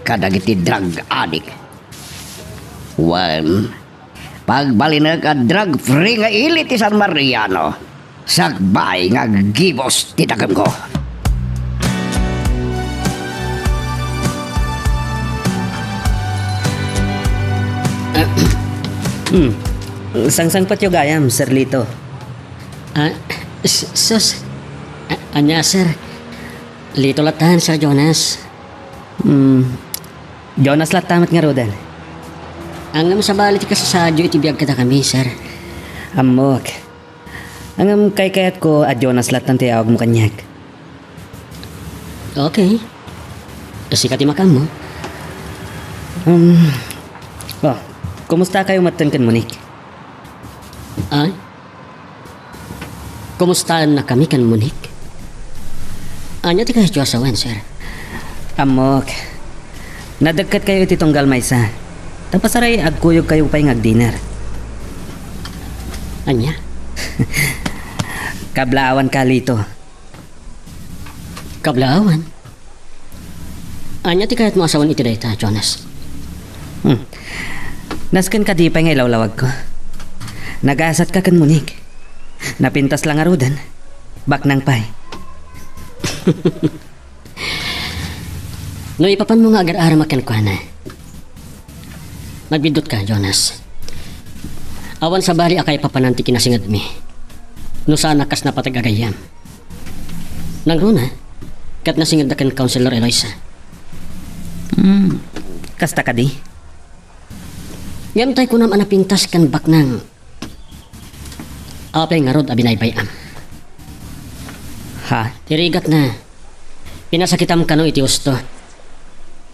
kadagiti drug addict. Wen, pagbalinek a drug-free nga ili ti San Mariano, sakbay nga aggibus ti dakemko. Hmm. Sangsangpetyo gayam, Sir Lito. Ah, s-, sus. A-, ania, sir? Lito latta, Sir Jonas. Hmm. Jonas latta met ngaruden. Ngem sabali ti kasasaadyo iti biag kadakami, sir. Ammok. Ngem kaykayatko a Jonas lattan ti awagmo kaniak. Okay. Sika ti makaammo. Um, oh, kumustakayo metten ken Monique? Ay? Kumustaennakami ken Monique? Ania ti kayatyo a sawen, sir? Ammok. Nadekket kayo iti tunggal maysa. Tapno saray agkuyog kayo pay nga agdinner. Ania? Kablaawan ka, Lito. Kablaawan? Ania ti kayatmo a sawen iti dayta, Jonas? Hmm. Nasken kadi pay nga ilawlawagko. Nagasatka ken Monique. Napintas la ngaruden. Baknang pay. No ipapanmo nga agar-aramak kenkuana, magbiddutka, Jonas. Awan sabali a kaipapanan ti kinasingedmi no saan a kas napateg a gayyem. Nangruna, ket nasingedda ken Councilor Eloisa. Hmm, kasta kadi? Ngem tay kunam a napintas ken baknang. Apay ngarud a binaybay-am? Ha? Ti rigatna, pinasakitam kano iti husto.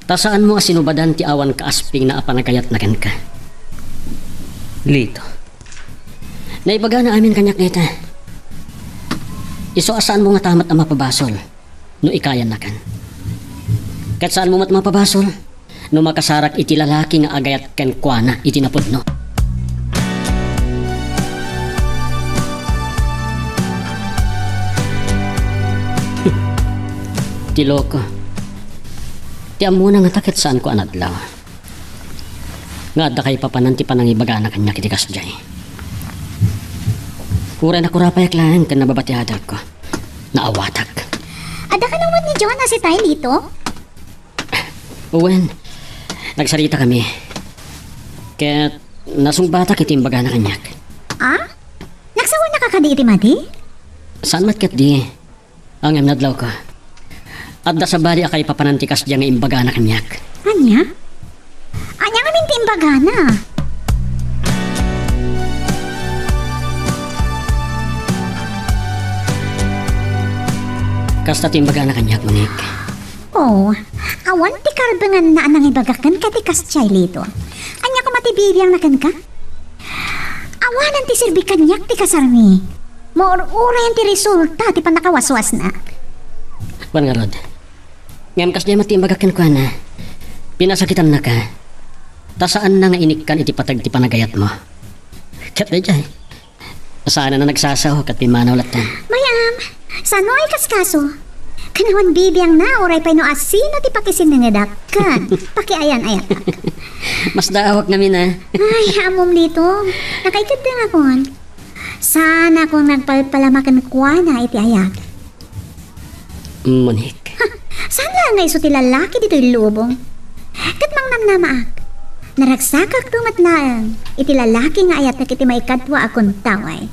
Ta saanmo a sinubadan ti awan kaaspingna a panagayatna kenka. Lito. Naibagana amin kaniak dayta. Isu a saanmo ngata met a mapabasol no ikayannakan. Ket saanmo met mapabasol no makasarak iti lalaki nga agayat kenkuana iti napudno. Ti loko. Ti ammona ngata ket saanko a nadlaw. Nga adda kaipapanan ti panangibagana kaniak iti kasdiay. Uray nakurapayak laeng ken nababa ti adalko. Naawatak. Adda kano met ni Jonas itay, Lito? Wen, nagsaritakami. Ket nasungbatak iti imbagana kaniak. Ah? Nagsawannaka kadi iti madi? Saan met ketdi? Ngem nadlawko. Adda sabali a kaipapanan ti kasdiay nga imbagana kaniak. Ania? Ania ngamin ti imbagana? Kasta ti imbagana kaniak, Monique. Oh, awan ti karbenganna a nangibagak kenka ti kasdiay, Lito. Ania koma ti bibiangna kenka? Awanen ti serbi kaniak ti kasarmi. Maur-urayan ti resulta ti pannakawaswasna. Wen ngarud. Ngem kasdiay met ti imbagak kenkuana. Pinasakitamnaka. Ta saanna nga inikkan iti pateg ti panagayatmo. Ket daydiay. Saan a nagsasao ket pimmanaw latta. Mayam, saan no ay kaskaso? Kanawan bibiangna, uray pay no asino ti pakisinnengedak ken pakiayan-ayatak. Masdaawak ngamin a. Ay, ammom Lito. Nakaikeddengakon. Saanakon nagpalpalama kenkuana iti ayat. Monique. Saan laeng nga isu ti lalaki ditoy lubong? Ket mangnamnamaak, naragsakakto met laeng iti lalaki nga ayatek iti maikadua a kuntaway.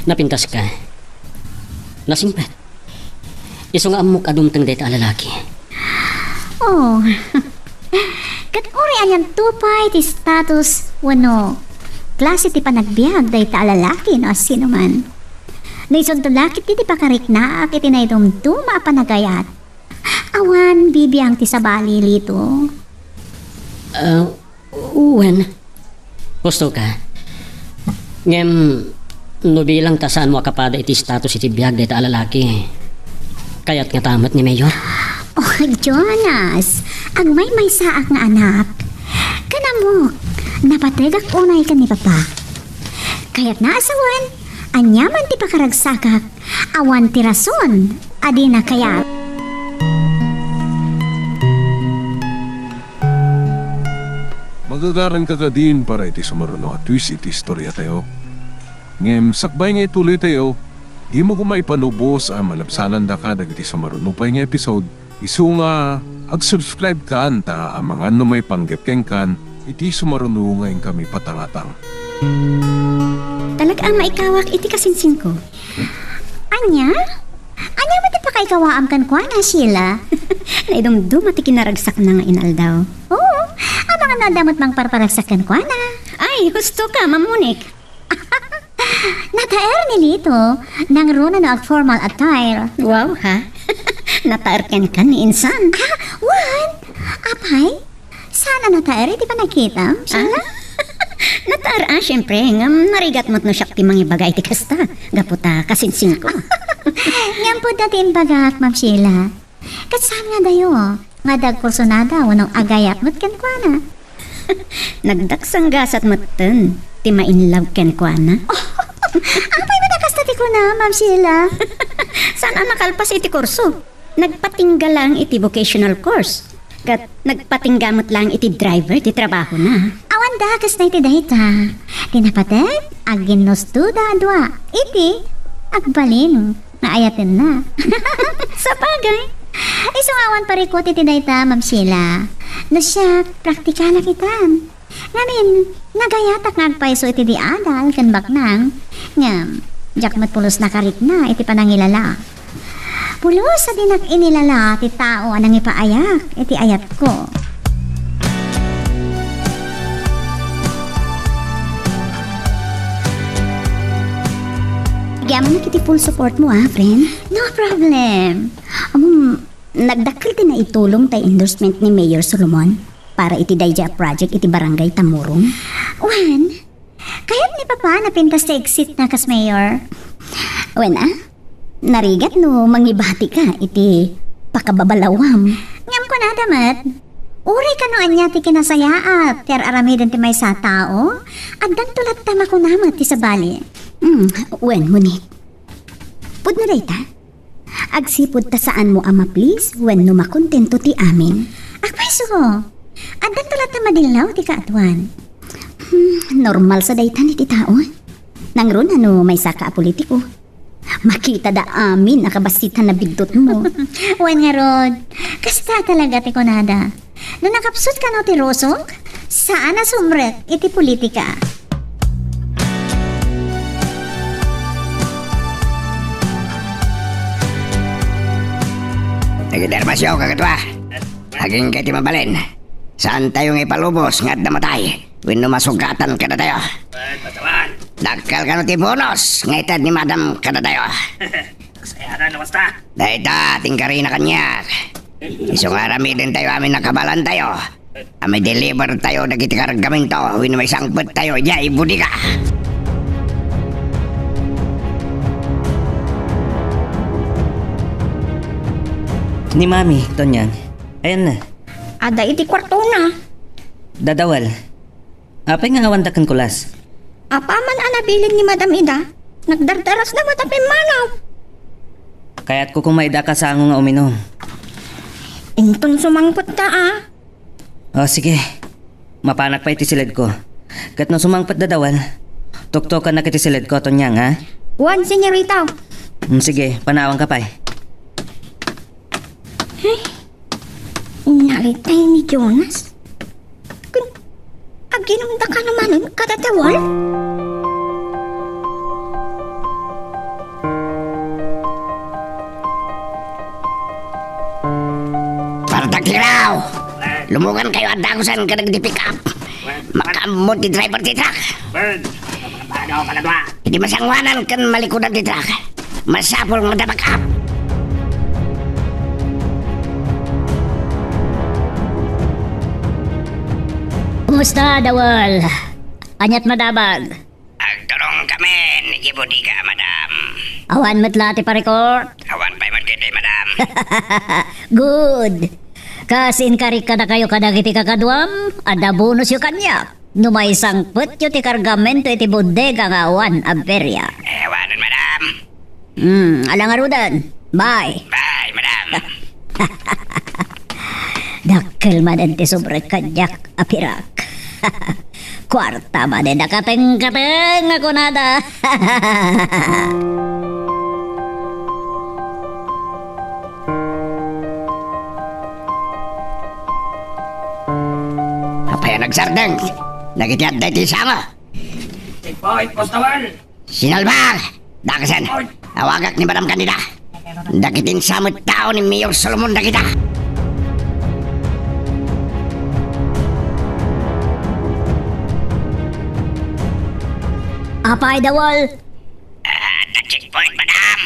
Napintaska. Nasingpet. Isu nga ammok a dumteng dayta a lalaki. Oh. Ket uray anianto pay ti status wenno klase ti panagbiag dayta a lalaki no asino man. No isunto la ketdi ti pakariknaak iti naidumduma a panagayat. Awan bibiang ti sabali, Lito. Ah, wen. Husto ka. Ngem, no bilang ta saanmo a kapada iti status iti biag dayta a lalaki, kayat ngata met ni Mayor? Oh, Jonas, agmaymaysaak nga anak. Kanammok, napategak unay ken ni Papa. Kayatna a sawen, aniaman ti pakaragsakak, awan ti rason a dina kayat. Magagaranka kadin para iti sumaruno a twist iti istoriatayo. Ngem sakbay nga ituloytayo, dimo koma ipanubos a malabsanandaka dagiti sumaruno pay nga episode, isu nga ag-subscribe kan ta amangan no maipanggep kenkan iti sumaruno nga inkami patangatang. Talaga a maikawak iti kasinsingko. Ania? Ania met ti pakaikawaam kenkuana, Sheila? Naidumduma ti kinaragsakna nga inaldaw. Oo, amangan no adda met mangparparagsak kenkuana. Ay, husto ka, Ma'am Monique. Nataer ni Lito, nangruna no ag-formal attire. Wow, ha? Nataer kenka ni insan. Ah, wen? Apay? Saan a nataer iti panagkitam, Sheila? Ah? Nataer, ah, siyempre. Ngem narigat met no siak ti mangibaga iti kasta. Gapu ta kasinsingko. Ngem pudno ti imbagak, Ma'am Sheila. Ket saan nga dayo, nga adda agkursonada wenno agayat met kenkuana? Nagdaksanggasat metten ti ma-in love kenkuana. Apay met a kasta ti kuna, Ma'am Sheila? Saan a nakalpas iti kurso? Nagpatingga laeng iti vocational course. Ket nagpatingga met laeng iti driver ti trabahona. Awan dakes dayta. Ti napateg, aginnustoda a dua iti agbalin nga ayatenna. Sabagay. Isu nga awan parikut iti dayta, Ma'am Sheila. No siak, praktikalak itan. Ngamin, nagayatak nga agpayso iti di adal ken baknang. Ngem, diak met pulos nakarikna iti panangilala. Pulos a dinak inilala ti tao a nangipaayak iti ayatko. Agyamanak iti full support mo, ah, friend. No problem. Um, nagdakkel ti naitulong tay endorsement ni Mayor Solomon para iti daydiay a project iti Barangay Tamurong. Wen, kayat ni Papa napintas ti exit na kas mayor. Wen, ah, narigat no mangibatika iti pakababalawam. Ngem kunada met, uray kano ania ti kinasayaat ti ar-aramiden ti maysa a tao, addanto latta makuna met ti sabali. Hmm, wen, Monique. Pudno dayta? Agsipud ta saanmo a ma-please wenno makontento ti amin. Apay isu, addanto latta madillaw ti kaaduan. Hmm, normal sa daytan iti tao. Nangruna no maysaka a politiko. Makitada amin a kabassitan a biddutmo. Wen ngarud, kasta talaga ti kunada. No nakapsut kano ti rusok, saan a sumrek iti politika. Nagitermasyo, kakaduak. Agingga ti mabalin. Saantayo nga ipalubos nga adda matay wenno masugatan kadatayo. Dakkel kano ti bonus nga ited ni Madam kadatayo. Dayta ti inkarina kaniak. Isu nga aramidentayo amin a kabaelantayo a ma-deliver tayo dagiti kargamento wenno maisangpet tayo idiay bodega. Ni Mami, Tonyang. Ayanna. Adda iti kuartona. Dadawel. Apay nga awanda ken kulas? Apaman a nabilin ni Madam ida, nagdardarasda met a pimmanaw. Kayatko koma ida a kasango nga uminum. Inton sumangpet ta, ah. O, sige. Mapanak pay iti siledko. Ket no sumangpet Dadawel, tuktokannak iti siledko, Tonyang, ha? Wen, senyorita. Hmm, sige, panawanka pay. Ay. Inalitay ni Jonas. Kun, aginumda kano manen kada Dadawel? Partakiraw! Lumugankayo a dagusen kadagiti pick-up. Makaammo ti driver ti truck. Idi masangoanan ken malikudan ti truck, masapul nga adda back up. Kumusta, Dawal? Aniat madamag? Agturongkamin idiay bodega, madam. Awan met la ti pa-record? Awan pay met ketdi, madam. Good. Kas inkarik kadakayo kadagiti kakaduam, adda bonusyo kaniak no maisangpetyo ti kargamento iti bodega nga awan aberya. Eh, awanen, madam. Hmm, ala ngaruden. Bye. Bye, madam. Dakkel manen ti subrek kaniak a pirak. Kuarta manen a katengkateng a kunada. Apay a nagsardeng dagiti adda iti sango? Checkpoint, Constable! Sinalbag! Dakasen! Awagak ni Madam Candida! Dagiti insamet tao ni Mayor Solomon dagita! Apay, Dawal? Ah, adda checkpoint, madam!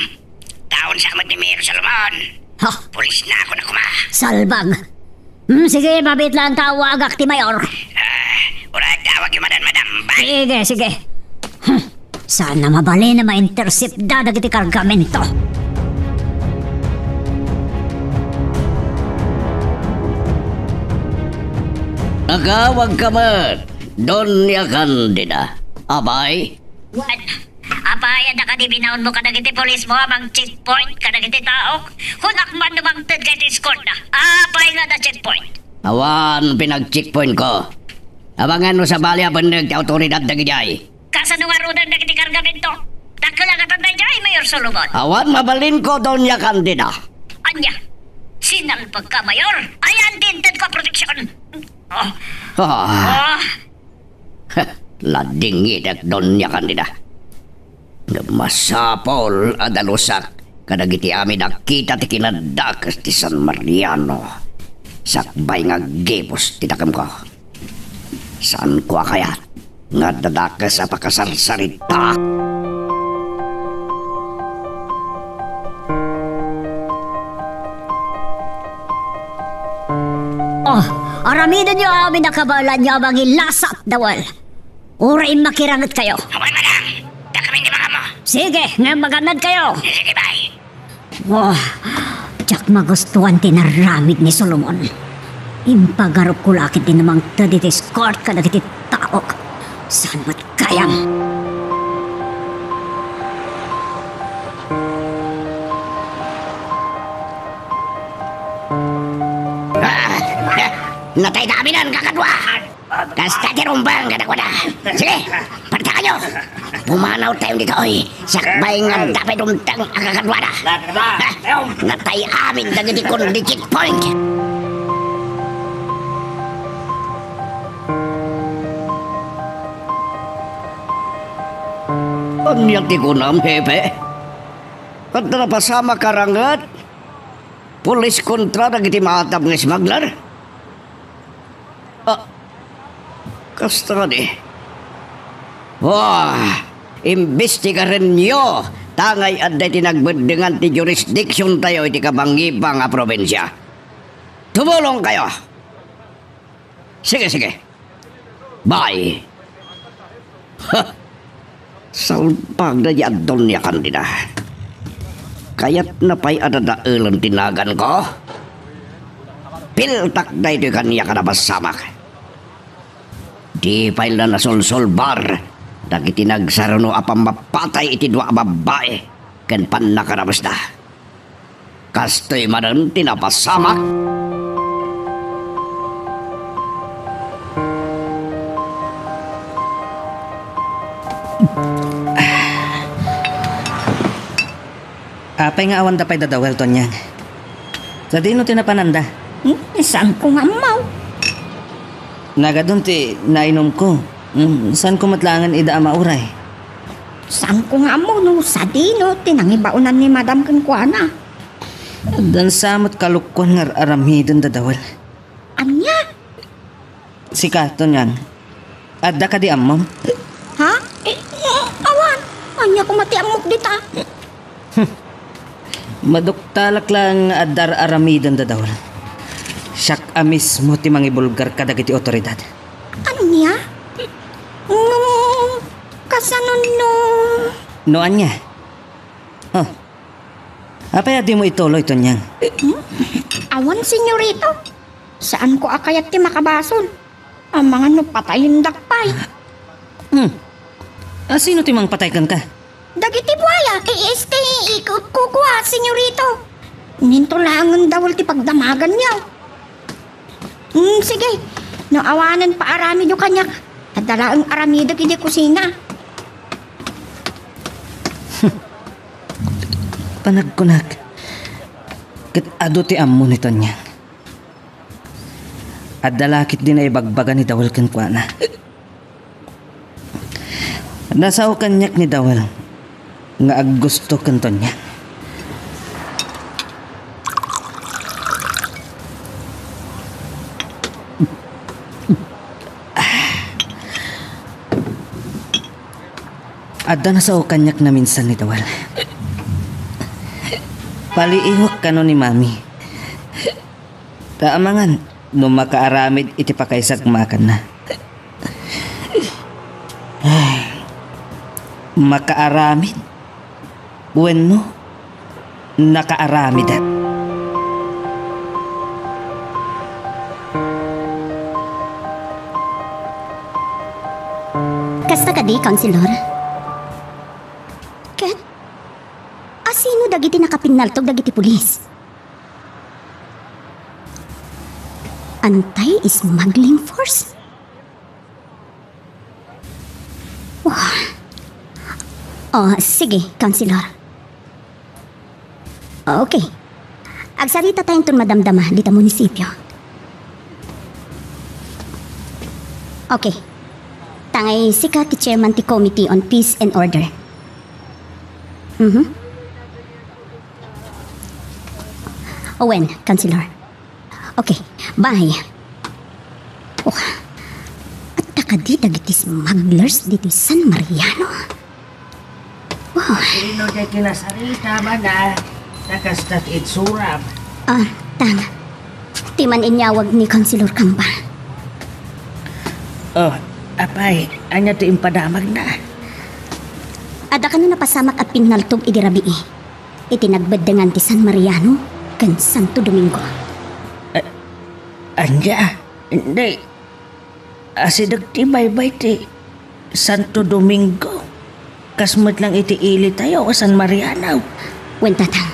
Taon sa met ni Mayor Solomon! Ha? Pulis na ako na kuma! Salbag! Hmm, sige, mabit lang ta awagak ti mayor. Ah, uray, tawag yung madan, madam. Bye. Sige, sige. Hmm. Sana mabalin a ma-intercept da dagiti kargamento. Agawag ka met, Doña Candida. Abay, Wen, apay, adda kadi binaonmo kadagiti pulismo a mang-checkpoint kadagiti tao? Kunak man no mangted ka iti school na. Apay nga adda checkpoint? Awan pinag-checkpointko. Amangan no sabali a benneg ti awtoridad dagidiay. Kasano ngaruden dagiti kargamento? Dakkel a katan daydiay, Mayor Solomon. Awan mabalinko, Doña Candida. Ania? Sinalbagka, Mayor? Ayan ti intedko a proteksyon. Oh. Ah. Oh. Ladingitek, Doña Candida. Ngem masapul a dalusak kadagiti amin a kita ti kinadakes ti San Mariano sakbay nga aggibus ti dakemko. Saanko a kayat nga adda dakes a pakasarsarita. Oh, aramidenyo amin a kabaelanyo a mangilasat, Dawel. Uray makirangetkayo. Awan, madam. Dakami ti makammo. Sige, ngem maganadkayo. Sige, bye. Oh, diak magustuan ti inaramid ni Solomon. Impagarupko la ketdi a mangted iti escort kadagiti taok. Saan met gayam? Ah! Natay daminan, kakadua! Kasta ti rumbeng kadakuada. Sige, partakayo. Pumanawtayo ditoy. Sakbay nga adda pay dumteng a kakaduada. Ha? Natay amin dagiti kundi checkpoint. Ania ti kunam, Hepe? Adda napasamak a ranget? Pulis kontra dagiti maatam nga smuggler? Ah, kasta kadi. Wah, imbestigarenyo, tangay adda iti nagbeddengan ti jurisdictiontayo iti kabangibang a probinsia. Tumulongkayo. Sige, sige. Bye. Ha! Salbag daydi a Doña Candida. Kayatna pay a dadaelen ti naganko? Piltak daytoy kaniak a napasamak. Di pay la nasolsolbar dagiti nagsaruno a pammapatay iti dua a babbai ken pannakaramasda. Kastoy manen ti napasamak. Apay nga awan da pay dadawel, Tonyang? Sadino ti napananda? Hmm, saanko nga ammo. Nagadun ti nainumko. Hmm, saanko met laengen ida a mauray. Saanko nga ammo no sadino ti nangibaonan ni Madam kenkuana. Addan sa met kalokoan nga ar-aramiden dadawel. Ania? Sika, Tonyang, adda kadi ammom? Ha? Eh, eh, awan. Ania koma ti ammok dita? Maduktalak laeng nga adda ar-aramiden dadawel. Siak a mismo ti mangibulgar kadagiti otoridad. Ania? Ngem, kasano no? No ania? Oh. Apay a dimo ituloy, Tonyang? Hmm? Awan, senyorito. Saanko a kayat ti makabasol. Amangan no patayendak pay. Hmm. A, sino ti mangpatay kenka? Dagiti buaya, e, este, i-, ku-, kukua, senyorito. Ninto laengen dawel ti pagdamaganyo. Hmm, sige. No awanen paaramidyo kaniak, adda laeng aramidek idiay kusina. Panagkunak, ket adu ti ammo ni Tonyang. Adda la ketdi naibagbaga ni Dawel kenkuana. Nasao kaniak ni Dawel nga aggusto ken Tonyang. Adda nasao kaniak naminsan ni Dawel. Paliiwak kano ni Mami. Ta amangan no makaaramid iti pakaisagmakanna. Ay, makaaramid? Wenno, nakaaramidan? Kasta kadi, Councilor? Ket, asino dagiti nakapinnaltog dagiti pulis? Anti-smuggling force? Oh. Oh, sige, Councilor. Okay. Agsaritatayo inton madamdama dita munisipio. Okay. Tangay sika ti chairman ti Committee on Peace and Order. Mhm. Wen, Councilor. Okay, bye. Oh, adda kadi dagiti smugglers ditoy San Mariano? Oh. Sino ti kinasarita man, ah? Ta kasta ti itsuram. Ah, tang. Ti man-inyawag ni Councilor Camba. Oh, apay, ania ti impadamagna? Adda kano napasamak a pinnaltog idi rabii iti nagbeddengan ti San Mariano ken Santo Domingo. A-, ania? Indi. Asideg ti baybay ti Santo Domingo, kas met lang iti ilitayo a San Mariano. Wen, Tatang.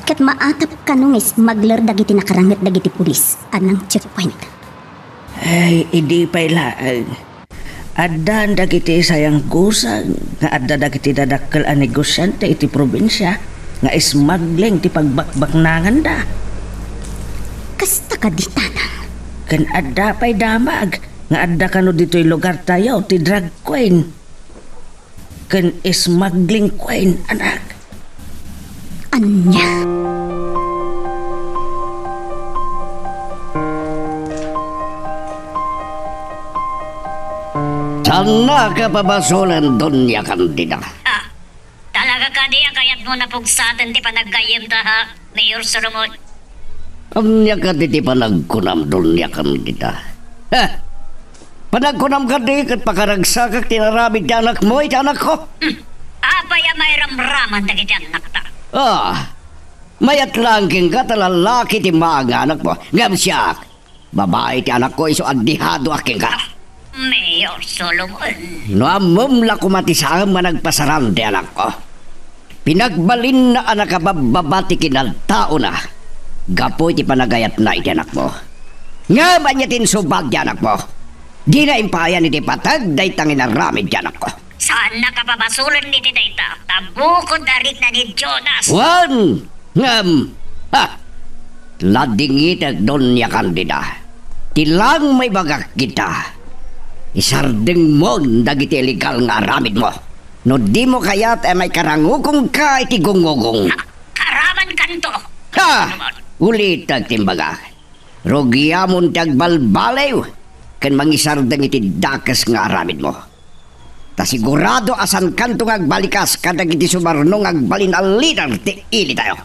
Ket maatap kano nga smuggler dagiti nakaranget dagiti pulis a nang-checkpoint. Ay, idi pay laeng. Addan dagiti sayanggusan nga adda dagiti dadakkel a negosiante iti probinsia nga ismuggling ti pagbakbaknanganda. Kasta kadi, Tatang? Ken adda pay damag nga adda kano ditoy lugartayo ti drug queen ken smuggling queen, anak. Ania? Saannak a pabasolen, Doña Candida. Ah, talaga kadi a kayatmo napugsaten ti panaggayyemta, ha, Mayor Solomon? Ania kadi ti panagkunam, Doña Candida? Ha? Panagkunam kadi ket pakaragsakak ti inaramid ti anakmo iti anakko? Hmm. Apay a mairamraman dagiti annakta? Ah, mayat laeng kenka ta lalaki ti maanganak mo. Ngem siak, babai ti anakko isu a dehadoak kenka. Mayor Solomon. No ammom la koma ti saan nga nagpasaran ti anakko. Pinagbalinna a nakababbaba ti kinaltaona gapu iti panagayatna iti anakmo. Ngem ania ti insubag ti anakmo? Dina impayan iti pateg dayta nga inaramid ti anakko. Saannak a pabasolen iti dayta, ta bukod a rikna ni Jonas. Wen, ngem, ha! Ladingitek, Doña Candida. Ti laeng maibagak ita, isardengmon dagiti illegal nga aramidmo. No dimo kayat a maikarangugongka iti gungugong. Ak-, aramankanto. Ha! Ulitek ti imbagak. Rugiamon ti agbalbaliw ken mangisardeng iti dakes nga aramidmo. Ta sigurado a saankanto nga agbalikas kadagiti sumaruno nga agbalin a lider ti ilitayo.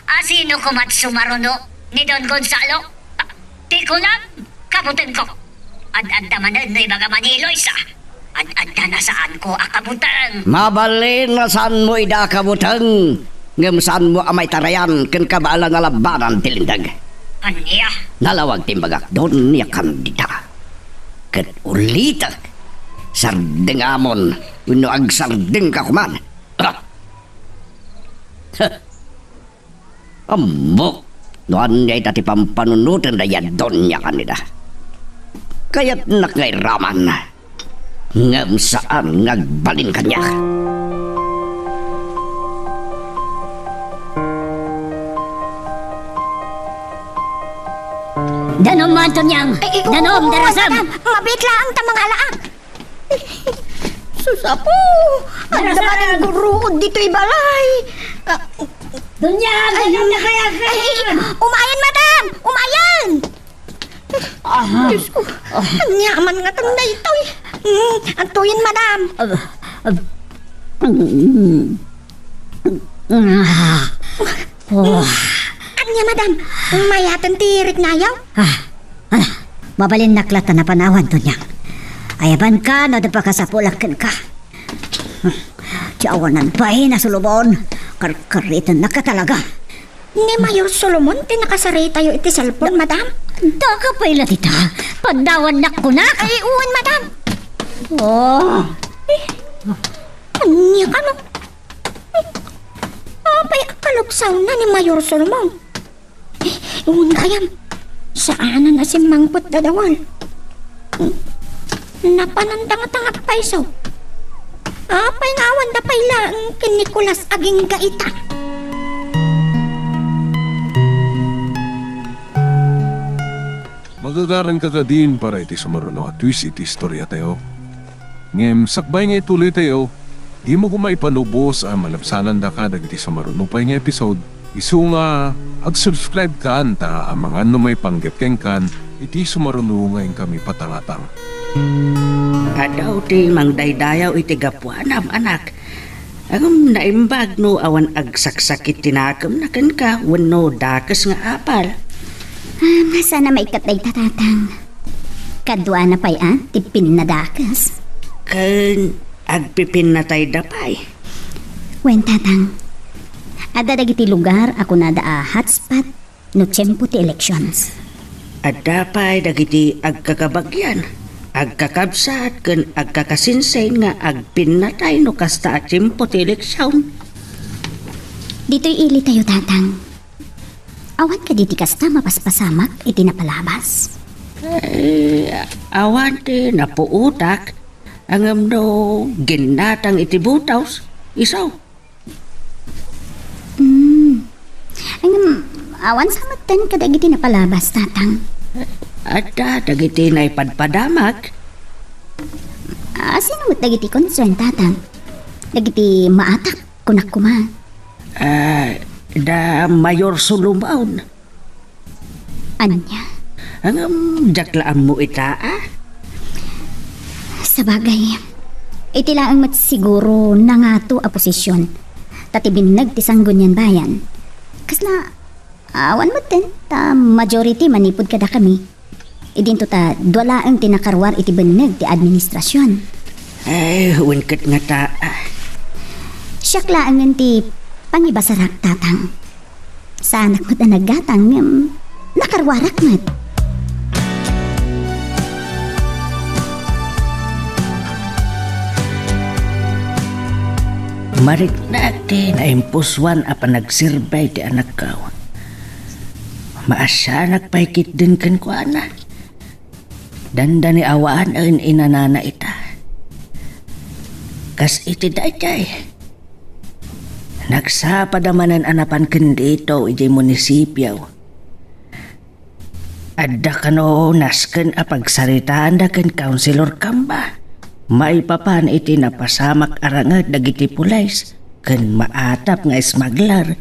A sino koma ti sumaruno ni Don Gonzalo? Ah, ti kunam, kabutengko. Ad-adda manen no ibaga Maniloy sa. Ad-adda na saanko a kabuteng. Mabalin a saanmo ida a kabuteng, ngem saanmo a maitarayan ken kabaelan a labanan ti linteg. Ania? Nalawag ti imbagak, Doña Candida. Ket ulitek, sardengamon wenno agsardengka koman. Ah! Ammok no ania ita ti pampanunoten dayta Doña Candida. Kayatnak nga iraman, ngem saan nga agbalin kaniak. Danom, Antoniang! Ay, ay, oo, Danom, oo, darasam! Madam. Mabiit laeng ta mangalaak. Sus, Apo! Adda manen guruod ditoy balay. Ah, Doña, ay, ay, ay, umayen, madam! Umayen! Aha. Diyos ko, ania man nga tanda itoy? Mm, adtoyen, madam. Ah, ah, mm, mm, ah. Oh. Ania, madam? Mayaten ti riknayo? Ah, ah, mabalinnak latta napanawan, Doña. Ayabanka no adda pakasapulak kenka. Ti awanan pay na Solomon, karkaritennak talaga. Ni Mayor Solomon ti nakasaritayo iti cellphone, madam? Daka pay la dita, paddawannak kunak. Ay, wen, madam. Oh. Eh, ania kano? Apay a kalugsawna ni Mayor Solomon? Wen gayam, saanen a simmangpet dadawal. Napananda ngata nga agpayso. Apay nga awanda pay laeng ken Nicolas agingga ita? Magagaranka kadin para iti sumaruno a twist iti istoriatayo. Ngem sakbay nga ituloytayo, dimo koma ipanubos a malabsanandaka dagiti sumaruno pay nga episode. Isu nga, ag-subscribe kan ta amangan no maipanggep kenkan iti sumaruno nga inkami patangatang. Adaw ti mangdaydayaw iti gapuanam, anak. Ngem naimbag no awan agsaksakit ti nakemna kenka wenno dakes nga apal. Ah, saan a maikkat dayta, Tatang. Kaduana pay a ti pinnadakes. Ken agpipinnatayda pay. Wen, Tatang. Adda dagiti lugar a kunada a hotspot no tiempo ti elections. Adda pay dagiti agkakabagian, agkakabsat, ken agkakasinsin nga agpinnatay no kasta a tiempo ti eleksion. Ditoy ilitayo, Tatang. Awan kadi ti kasta mapaspasamak iti napalabas? Eh, awan ti napuotak, ngem no ginnatang iti butos, isu. Hmm. Ngem, awan sa metten kadagiti napalabas, Tatang. Adda dagiti naipadpadamak. Ah, sino met dagiti concern, Tatang? Dagiti maatap, kunak koma. Ah, da Mayor Solomon. Ania? Ngem, diak la ammo ita, a? Sabagay, iti laeng met siguro nangato a posisyon, ta ti binneg ti Sangguniang Bayan. Kasla, awan metten, ta majority manipud kadakami. Idinto ta dua laeng ti nakaruar iti binneg ti administrasyon. Ay, wen ket ngata, a? Siak laengen ti pangibasarak, Tatang. Saanak met a naggatang ngem nakaruarak met. Mariknak ti naimpusoan a panagserbay ti anakko. Maasianak pay ketdin kenkuana. Dandani awanen inanana ita. Kas iti daydiay, nagsapada manen a napan ken dito idiay munisipio. Adda kano nasken a pagsaritaanda ken Councilor Camba maipapan iti napasamak a ranged dagiti pulis ken maatap nga smuggler.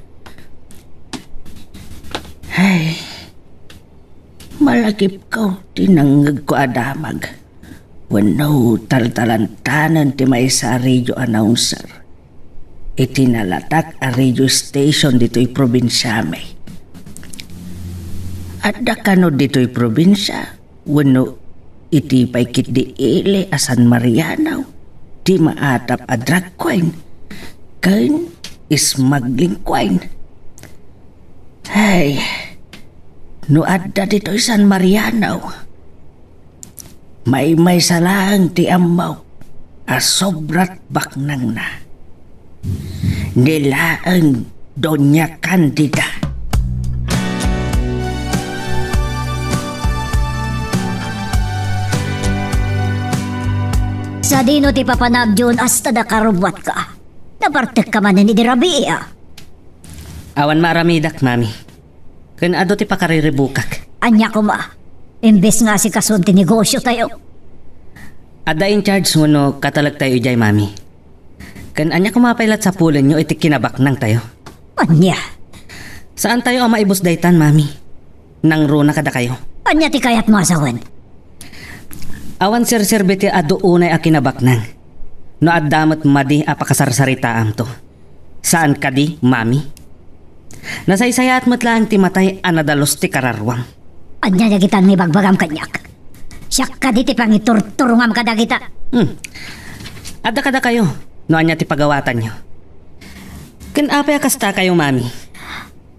Ay, malagipko ti nangngegko a damag wenno taltalantanen ti maysa a radio announcer iti nalatak a radio station ditoy probinsiami. Adda kano ditoy probinsia wenno iti pay ketdi ili a San Mariano ti maatap a drag queen ken smuggling queen? Ay, no adda ditoy San Mariano, maymaysa laeng ti ammok a sobrat baknangna. Ni laeng Doña Candida. Sadino ti papanam, Jonas, ta nakarubbuatka? Nabartekka manen idi rabii, a? Awan maaramidak, Mami. Ken adu ti pakariribukak. Ania koma? Imbes nga asikasuon ti negosiotayo. Adda in charge wenno katalektayo idiay, Mami. Ken ania koma pay la ti sapulenyo iti kinabaknangtayo? Ania? Saantayo a maibus daytan, Mami. Nangruna kadakayo. Ania ti kayatmo a sawen? Awan serserbi ti adu unay a kinabaknang no adda met madi a pakasarsaritaamto. Saan kadi, Mami? Nasaysayaat met laeng ti matay a nadalus ti kararuam. Ania dagita nga ibagbagam kaniak? Siak kadi ti pangiturturongam kadagita? Hmm. Adda kadakayo no ania ti pagawatanyo. Ken apay a kastakayo, Mami?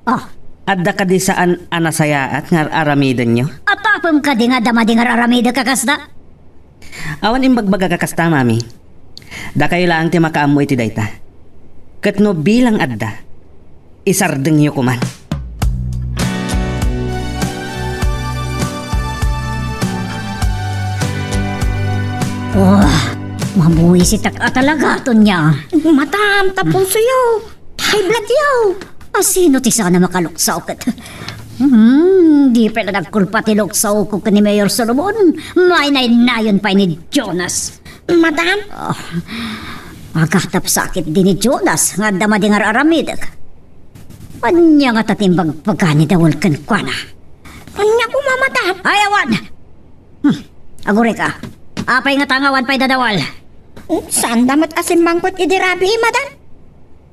Oh. Adda kadi saan a nasayaat nga ar-aramidenyo? Apapem kadi nga adda madi nga ar-aramidek a kasta? Awan imbagbagak a kasta, Mami. Dakayo laeng ti makaammo iti dayta. Ket no bilang adda, isardengyo koman. Oh, mabuisitak a talaga, Tonya. Madam, tapusoyo. High blood yo. Asino ti saan a makaluksaw ket? Hmm, di pay la nagkulpa ti luksawko ken ni Mayor Solomon. Maynaynayon pay ni Jonas. Madam? Ah, agatap sakit di ni Jonas nga adda madi nga ar-aramidek. Ania ngata ti imbagbaga ni Dawel kenkuana? Ania koma, madam? Ay, awan! Hmm, agurayka. Apay ngata nga awan pay da Dawel? Saanda met a simmangpet idi rabii, madam?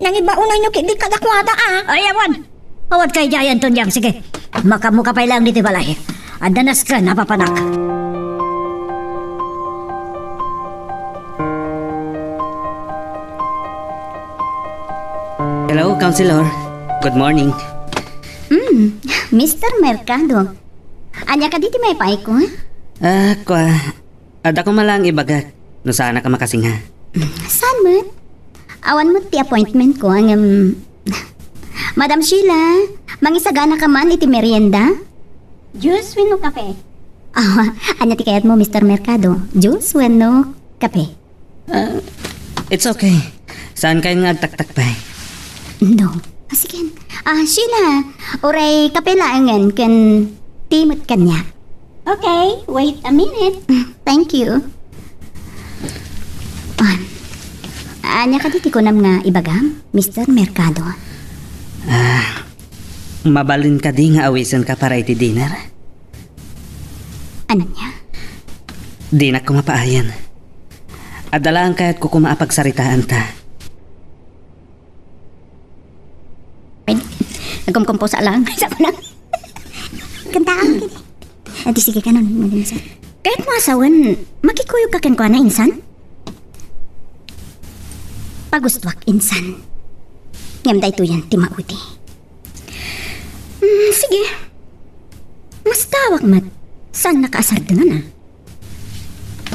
Nangibaonanyo ketdi kadakuada, a? Ay, awan! Awan kay diay, Antonio. Sige, makaammoka pay laeng ditoy balay. Adda nasken a papanak. Hello, Counselor. Good morning. Mm, Mister Mercado. Ania kadi ti maipayko? Ah, kua, adda koma laeng ibagak no saanka makasinga. Saan met? Awan met ti appointment ko, ngem, Madam Sheila, mangisaganaka man iti merienda? Juice wenno kape? Ah, ania ti kayatmo, Mister Mercado? Juice wenno kape? Ah, it's okay. Saan kayo nga agtaktak pay? No. Ah, sige. Ah, Sheila, uray kape laengen ken tea met kaniak. Okay, wait a minute. Thank you. Ah, ania kadi ti kunam nga ibagam, Mister Mercado? Ah, mabalin kadi nga awisenka para iti dinner? Ania? Dinak koma paayen. Adda laeng kayatko koma a pagsaritaanta. Ay, nagkumkumpusa lang. Sa ko lang. Kantaan, kini. Adi, sige, kanon, Madam Insan. Kayatmo a sawen, makikuyogka kenkuana, Insan? Pagustuak, Insan. Ngem daytoyen ti maudi. Hmm, sige. Mastawak met. Saannaka a sardengen, a?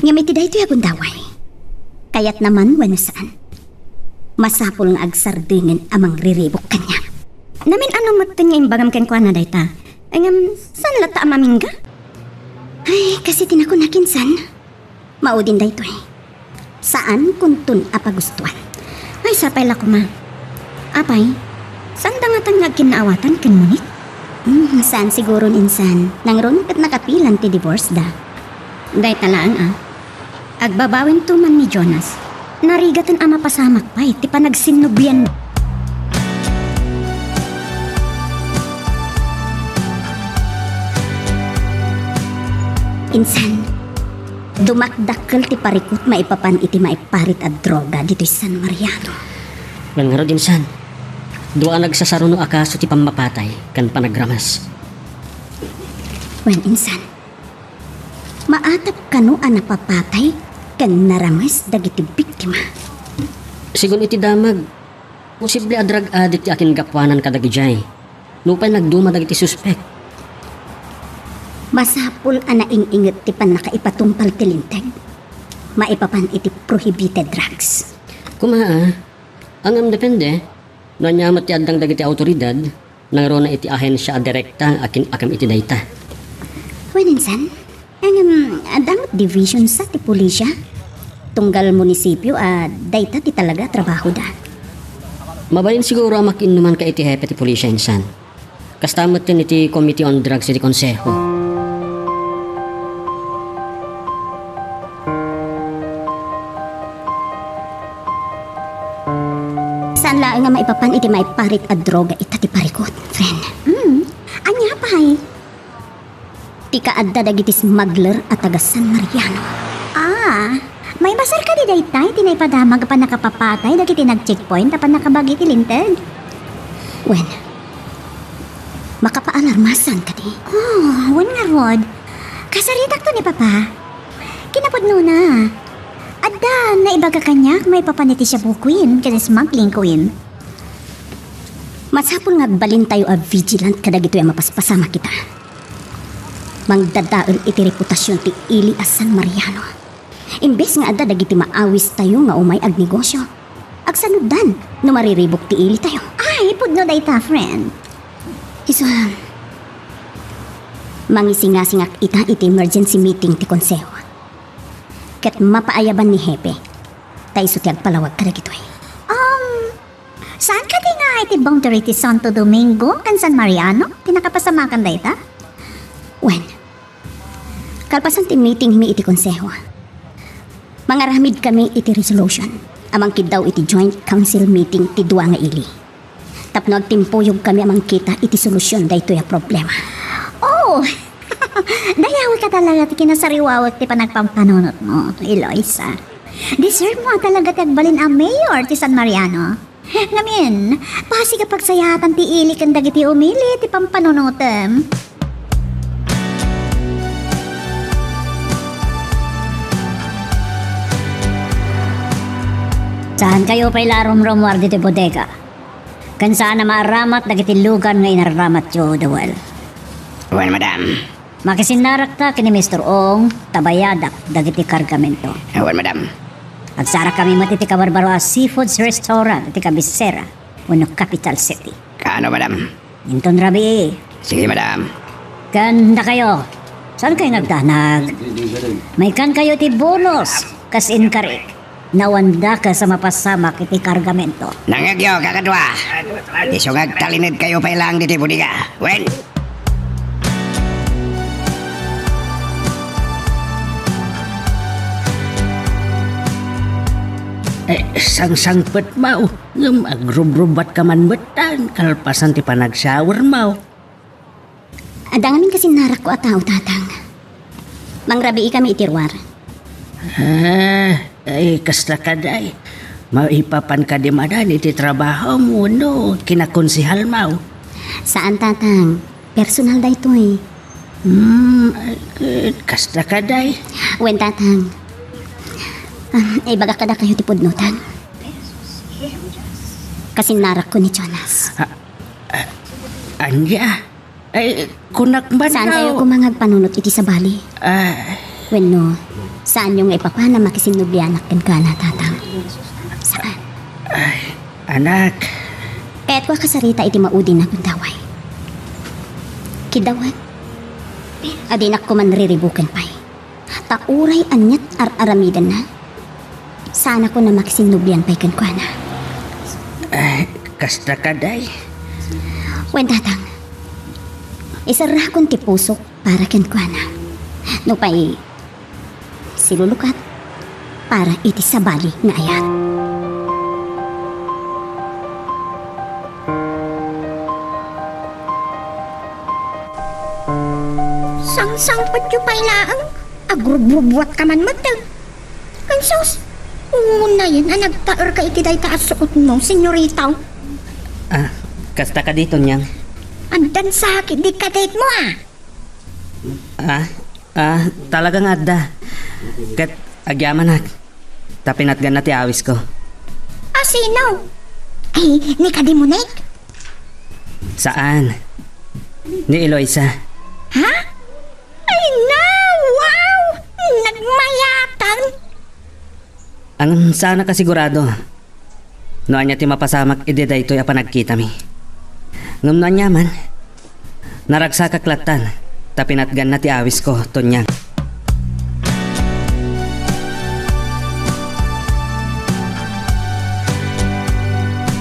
Ngem iti daytoy a gundaway, kayatna man wenno saan, masapul nga agsardengen a mangriribuk kaniak. Namin-ano metten nga imbagam kenkuana dayta. Ngem, saan latta a mamingga? Ay, kas iti nakunak, Insan. Maudin daytoy. Saankonton a pagustuan. Ay, sapay la koma. Apay, saanda ngatan nga agkinnaawatan ken Monique? Hmm, saan siguron, Insan. Nangruna ket nakapilan ti divorce da. Dayta laeng, a. Agbabawento man ni Jonas. Narigaten a mapasamak pay ti panagsinnubian. Insan, dumakdakkel ti parikut maipapan iti maiparit a droga ditoy San Mariano. Wen ngarud, Insan, dua a nagsasaruno a kaso ti pammapatay ken panagrames. Wen, Insan, maatap kano a napapatay ken narames dagiti biktima? Sigun iti damag, posible a drug addict ti akingapuanan kadagidiay. Nupay nagduma dagiti suspek. Masapul a naing-inget ti pannakaipatungpal ti linteg maipapan iti prohibited drugs. Koma, a, ngem depende no ania met ti addang dagiti awtoridad, nangruna iti ahensia a direkta a kin-, akem iti dayta. Wen, Insan, ngem adda met division sa ti pulisia? Tunggal munisipio a dayta ti talaga a trabahoda. Mabalin siguro a makiinnumanka iti hepe ti pulisia, Insan. Kasta metten iti Committee on Drugs iti Konseho. Saan laeng nga maipapan iti maiparit a droga ita ti parikut, friend. Hmm, ania pay? Ti kaadda dagiti smuggler a taga San Mariano. Ah, maibasar kadi dayta iti naipadamag a pannakapapatay dagiti nag-checkpoint a pannakabagi ti linteg? Wen, makapaalarma saan kadi? Oh, wen ngarud. Kasaritakto ni Papa. Kinapudnona, adda naibaga kaniak maipapan iti shabu queen ken smuggling queen. Masapul nga agbalintayo a vigilant kadagitoy a mapaspasamak ita. Mangdadael iti reputasion ti ili a San Mariano. Imbes nga adda dagiti maawistayo nga umay agnegosio, agsanuddan no mariribuk ti ilitayo. Ay, pudno dayta, friend. Isu, mangisingasingak ita iti emergency meeting ti konseho. Ket mapaayaban ni Hepe, ta isu ti agpalawag kadagitoy. Um, saan kadi nga iti boundary ti Santo Domingo ken San Mariano ti nakapasamakan dayta? Wen, kalpasan ti meetingmi iti konseho, mangaramidkami iti resolution a mangkiddaw iti joint council meeting ti dua nga ili. Tapno agtimpuyogkami a mangkita iti solusion daytoy a problema. Oh! Dayawek a talaga ti kinasariwawek ti panagpampanunotmo, Eloisa. Deserve mo a talaga ti agbalin a mayor ti San Mariano. Ngamin, pasig a pagsayaatan ti ili ken dagiti umili ti pampanunotem. Saankayo pay la a rumrumuar ditoy bodega. Ken saan a maaramat dagiti lugan nga inaramatyo, Dawel. Wen, madam. Makisinnarakta ken ni Mister Ong ta bayadak dagiti kargamento. Wen, madam. Agsarakkami met iti kabarbaro a Seafoods Restaurant iti kabisera wenno capital city. Kaano, madam? Inton rabii. Sige, madam. Ken dakayo, saankayo nga agdanag? Maikkankayo ti bonus kas inkarik. Nawan dakes a mapasamak iti kargamento. Nangngegyo, kakadua. Isu nga agtalinedkayo pay laeng ditoy bodega. Wen! Eh, sangsangpet, Maw. Ngem agrubrubuatka man metten, kalpasan ti panag-shower, Maw. Adda ngamin kasinnarakko a tao, Tatang. Mangrabiikami iti ruar. Ah, ay, kasta kadi. Maipapan kadi manen iti trabahom wenno kinakonsehalmo? Saan, Tatang. Personal daytoy. Hmm, ay, kasta kadi. Wen, Tatang. Ah, ibagak kadakayo ti pudno, Tang. Kasinnarakko ni Jonas. Ah, ah, ania? Ay, kunak man. Saankayo koma nga agpanunot iti sabali? Ah. Wenno, saanyo nga ipapan a makisinnublianak kenkuana, Tatang? Saan? Ay, anak. Kayatko a kasarita iti maudina gundaway. Kidawat, adinak koma riribuken pay. Ta uray aniat ar-aramidenna, saanakon a makisinnublian pay kenkuana. Eh, kasta kadi. Wen, Tatang, iserrakon ti pusok para kenkuana. Nupay silulukat para iti sabali nga ayat. Sangsangpetyo pay laeng, agrubrubuatka man metten. Ken sus, unayen a nagtaerka iti dayta a suotmo, senyorita. Ah, kasta kadi, Tonyang? Addan sakit di kadetmo, ah. Ah, ah, talaga nga adda. Ket agyamanak, ta pinatganna ti awisko. A sino? Ay, ni Kadimunek? Saan. Ni Eloisa. Ha? Ay, na! Wow! Nagmayatan! Ang saan a kasigurado. No ania ti mapasamak idi daytoy a panagkitami. Ngem no ania man, naragsakak lattan, ta pinatganna ti awisko, Tonyang.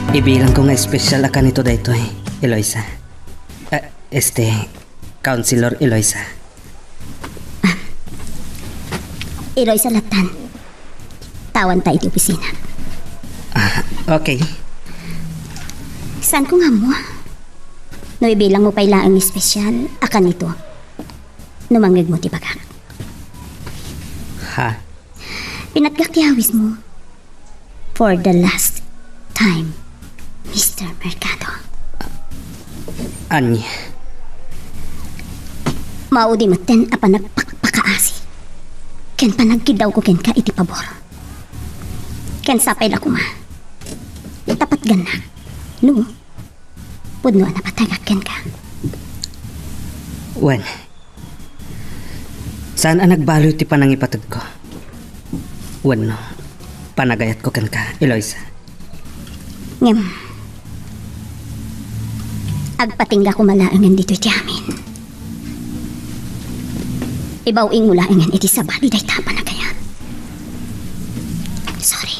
Ibilangko nga espesyal a kanito daytoy, Eloisa. Eh, este, Councilor Eloisa. Ah, Eloisa lattan. Tawanta iti opisina. Ah, okay. Saanko nga ammo? No ibilangmo pay laeng espesyal a kanito, no mangngegmo ti bagak. Ha? Pinatgak ti awismo. For the last time, Mister Mercado. Ania? Maudi metten a panagpakpakaasi ken panagkiddawko kenka iti pabor. Ken sapay la koma ta patgannak no pudno a napatagak kenka. Wen, saan a nagbaloy ti panangipategko wenno panagayatko kenka, Eloisa. Ngem, agpatingga koma laengen ditoy ti amin. Ibaw-ingmo laengen iti sabali dayta a panagayat. Sorry.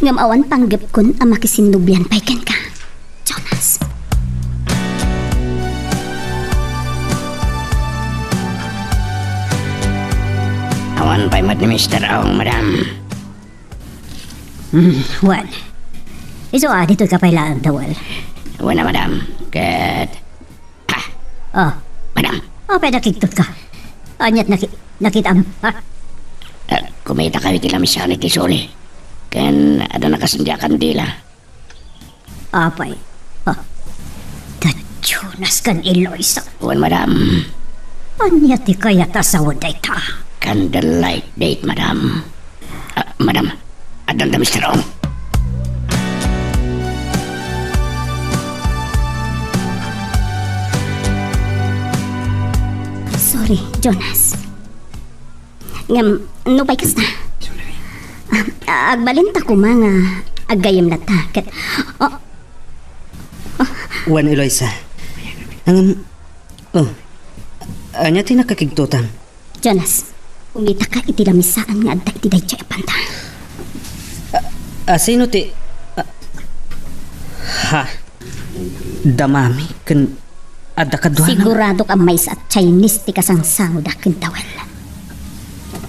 Ngem awan panggepkon a makisinnublian pay kenka, Jonas. Awan pay met ni Mister Ong, madam. Hmm, wen. Isu a, ditoy ka pay laeng, Dawel. Wen a, madam. Ket Ah. Oh. Madam. Oh, pwede kigtot ka. Aniat naki-, nakitam, ha? Eh, kumitakayo iti lamisaan iti suli. Ken adda nakasendia a kandila. Apay. Ah. Da Jonas ken Eloisa. Wen, madam. Ania ti kayat a sawen dayta? Candlelight date, madam. Ah, madam, addanta, Mister Ong. Sorry, Jonas. Ngem, nupay kasta? Ah, agbalinta koma nga aggayem latta. Ket, oh. Wen, Eloisa. Ngem, oh, ania ti nakakigtutang? Jonas, kumitaka iti lamisaan nga adda iti daytoy a banda. Ah, ah, sino ti, ah, ha? Da Mami ken adda kaduana. Siguradok a maysa a Chinese ti kasangsangoda ken Dawel.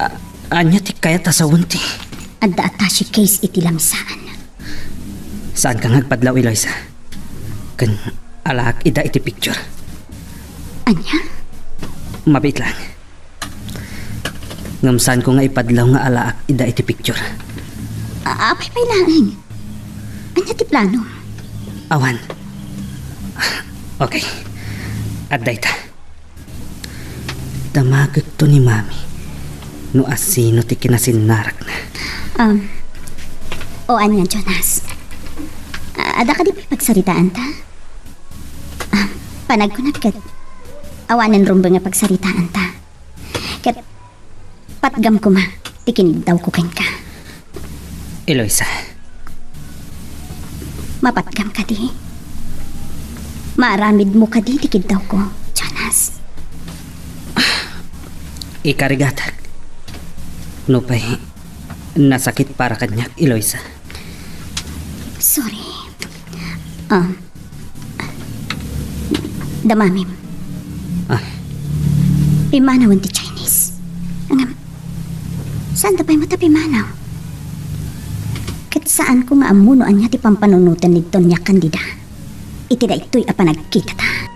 A-, ania ti kayat a sawen ti? Adda attache case iti lamisaan. Saanka nga agpadlaw, Eloisa. Ken alaak ida iti picture. Ania? Mabiit laeng. Ngem saanko nga ipadlaw nga alaak ida iti picture. A-, apay pay laeng? Ania ti plano? Awan. Okay. Adda ita. Damagekto ni Mami no asino ti kinasinnarakna. Um, o ania, Jonas? A-, adda kadi pay pagsaritaanta? Um, panagkunak ket awanen rumbeng nga pagsaritaanta. Ket patgam koma ti kiniddawko kenka. Eloisa. Mapatgam kadi? Maaramidmo kadi ti kiddawko, Jonas? Ikarigatak. Nupay nasakit para kaniak, Eloisa. Sorry. Um, Da Mamim. Ah. Pimmanawen ti Chinese. Ngem, saanda pay met a pimmanaw? Ket saanko nga ammo no ania ti pampanunoten ni Doña Candida iti daytoy a panagkitata.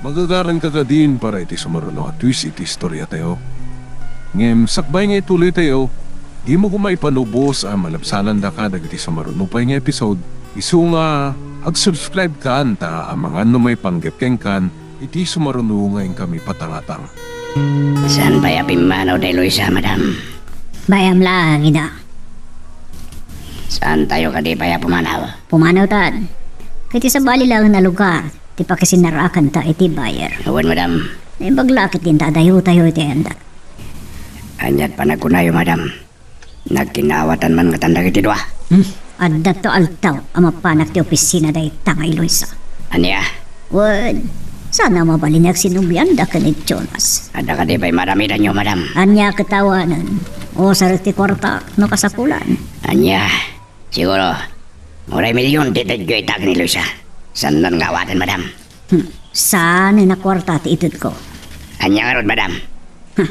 Magagaranka kadin para iti sumaruno a twist iti istoriatayo. Ngem sakbay nga ituloytayo, dimo koma ipanubos a malabsanandaka dagiti sumaruno pay nga episode, isu nga ag-subscribe-kanto amangan no maipanggep kenkan iti sumaruno nga inkami patangatang. Saan pay a pimmanaw da Eloisa, madam? Bay-am laeng, ida. Saantayo kadi pay a pumanaw? Pumanawtan. Ket iti sabali laeng a lugar ti pakisinnaraakanta iti buyer. Wen, madam. Naimbag la ket dinta adayotayo iti anda. Ania't panagkunayo, madam? Nagkinaawatan man ngatan dagiti dua? Hmm. Addato aldaw a mapanak ti opisina dayta nga Eloisa. Ania? Wen, saan a mabalin nga agsinublianda ken ni Jonas. Adda kadi pay maaramidanyo, madam? Ania ket awanen? Usa ti kuarta no kasapulan. Ania? Siguro, uray milyon ti itedyo ita ken ni Eloisa. Saannan nga awaten, madam? Hmm. Saan a kuarta ti itedko? Ania ngarud, madam? Hmm.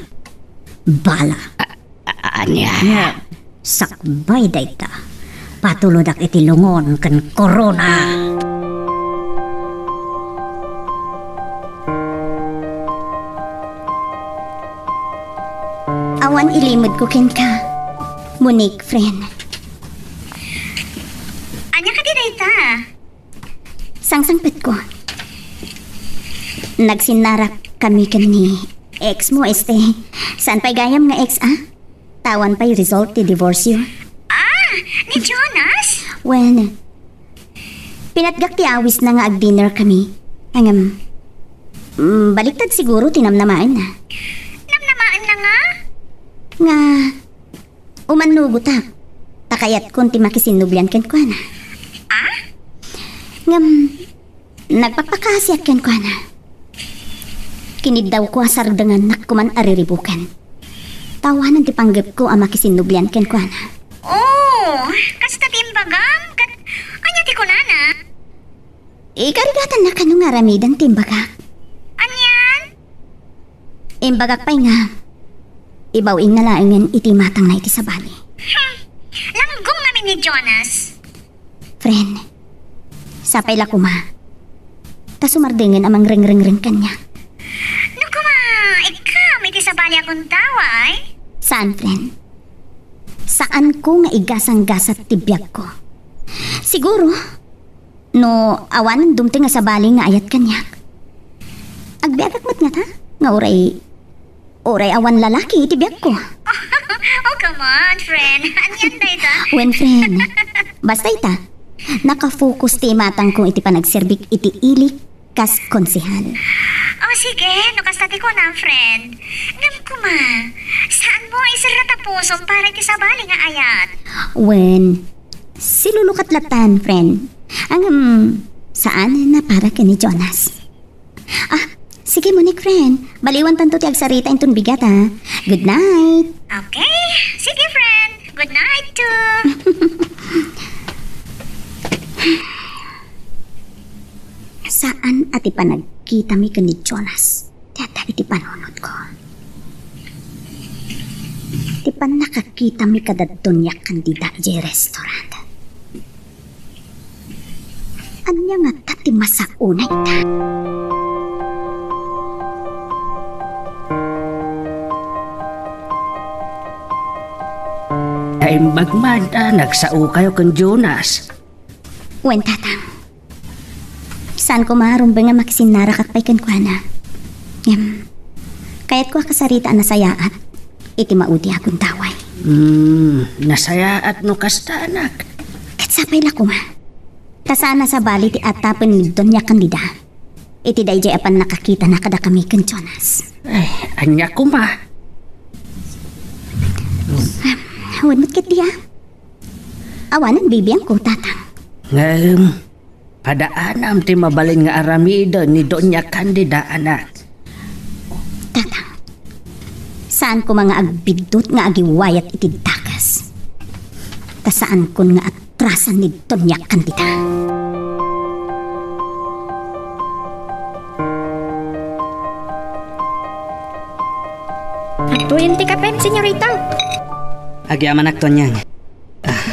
Bala. A-, a-, ania? Nia, sakbay dayta. Patulodak iti lungon ken korona. Awan ilimedko kenka, Monique, friend. Ania kadi dayta? Sangsangpetko. Nagsinnarak kami ken ni ex mo, este. Saan pay gayam nga ex, a? Awan pay result ti divorce-yo. Ah, ni Jonas? Wen, pinatgak ti awisna nga ag-dinner kami. Ngem, mm, baliktad siguro ti namnamaenna. Namnamaenna nga? Nga, umannugotak. Ta kayatkon ti makisinnublian kenkuana. Ah? Ngem, nagpakpakaasiak kenkuana. Kiniddawko a sardengannak koman a riribuken. Ta awanen ti panggepko a makisinnublian kenkuana. Oh, kasta ti imbagam? Ket ania ti kunana? Ikarigatanna kano nga aramiden ti imbagak. Anian? Imbagak pay nga, ibaw-ingna laengen iti imatangna iti sabali. Hmm, langgong ngamin ni Jonas. Friend, sapay la koma. Ta sumardengen a mangrengrengreng kaniak. No koma, ikkam iti sabali. Ania kunta, way? Saan, friend. Saanko nga igasanggasat ti biagko. Siguro, no awan dumteng a sabali nga ayat kaniak, agbiagak met ngata nga uray, uray awan lalaki iti biagko. Oh, come on, friend. Anian dayta? Wen, friend. Basta ita, nakafocus ti imatangko iti panagserbik iti ili kas konsehal. Oh, sige, no kasta ti kunam, friend. Ngem kuma, saan mo iserrata pusom para iti sabali nga ayat? Wen, silulukat latan, friend. Ngem, saan na para ken ni Jonas. Ah, sige, Monique, friend. Baliwan tanto ti agsarita inton bigat, ha. Good night. Okay, sige, friend. Good night, too. Saan a ti panagkitami ken ni Jonas ti adda iti panunotko. Ti pannakakitami kada Doña Candida idiay restaurant. Ania ngata ti masaona ita? Naimbag man a nagsaokayo ken Jonas. Wen, Tatang. Saanko marumbeng a makisinnarakak pay kenkuana. Ngem, kayatko a kasarita a nasayaat iti maudi a gundaway. Hmm, nasayaat no kasta, anak. Ket sapay la koma. Ta saan a sabali ti atapen ni Doña Candida iti daydiay a pannakakitana kadakami ken Jonas. Ay, ania koma? Wen met ketdi a. Awanen bibiangko, Tatang. Ngem, padaanam ti mabalin nga aramiden ni Doña Candida, anak. Tatang, saan koma nga agbiddut nga agiwayat iti dakes. Ta saankon nga atrasan ni Doña Candida. Adtoyen ti kapem, senyorita. Agyamanak, Tonyang. Ah.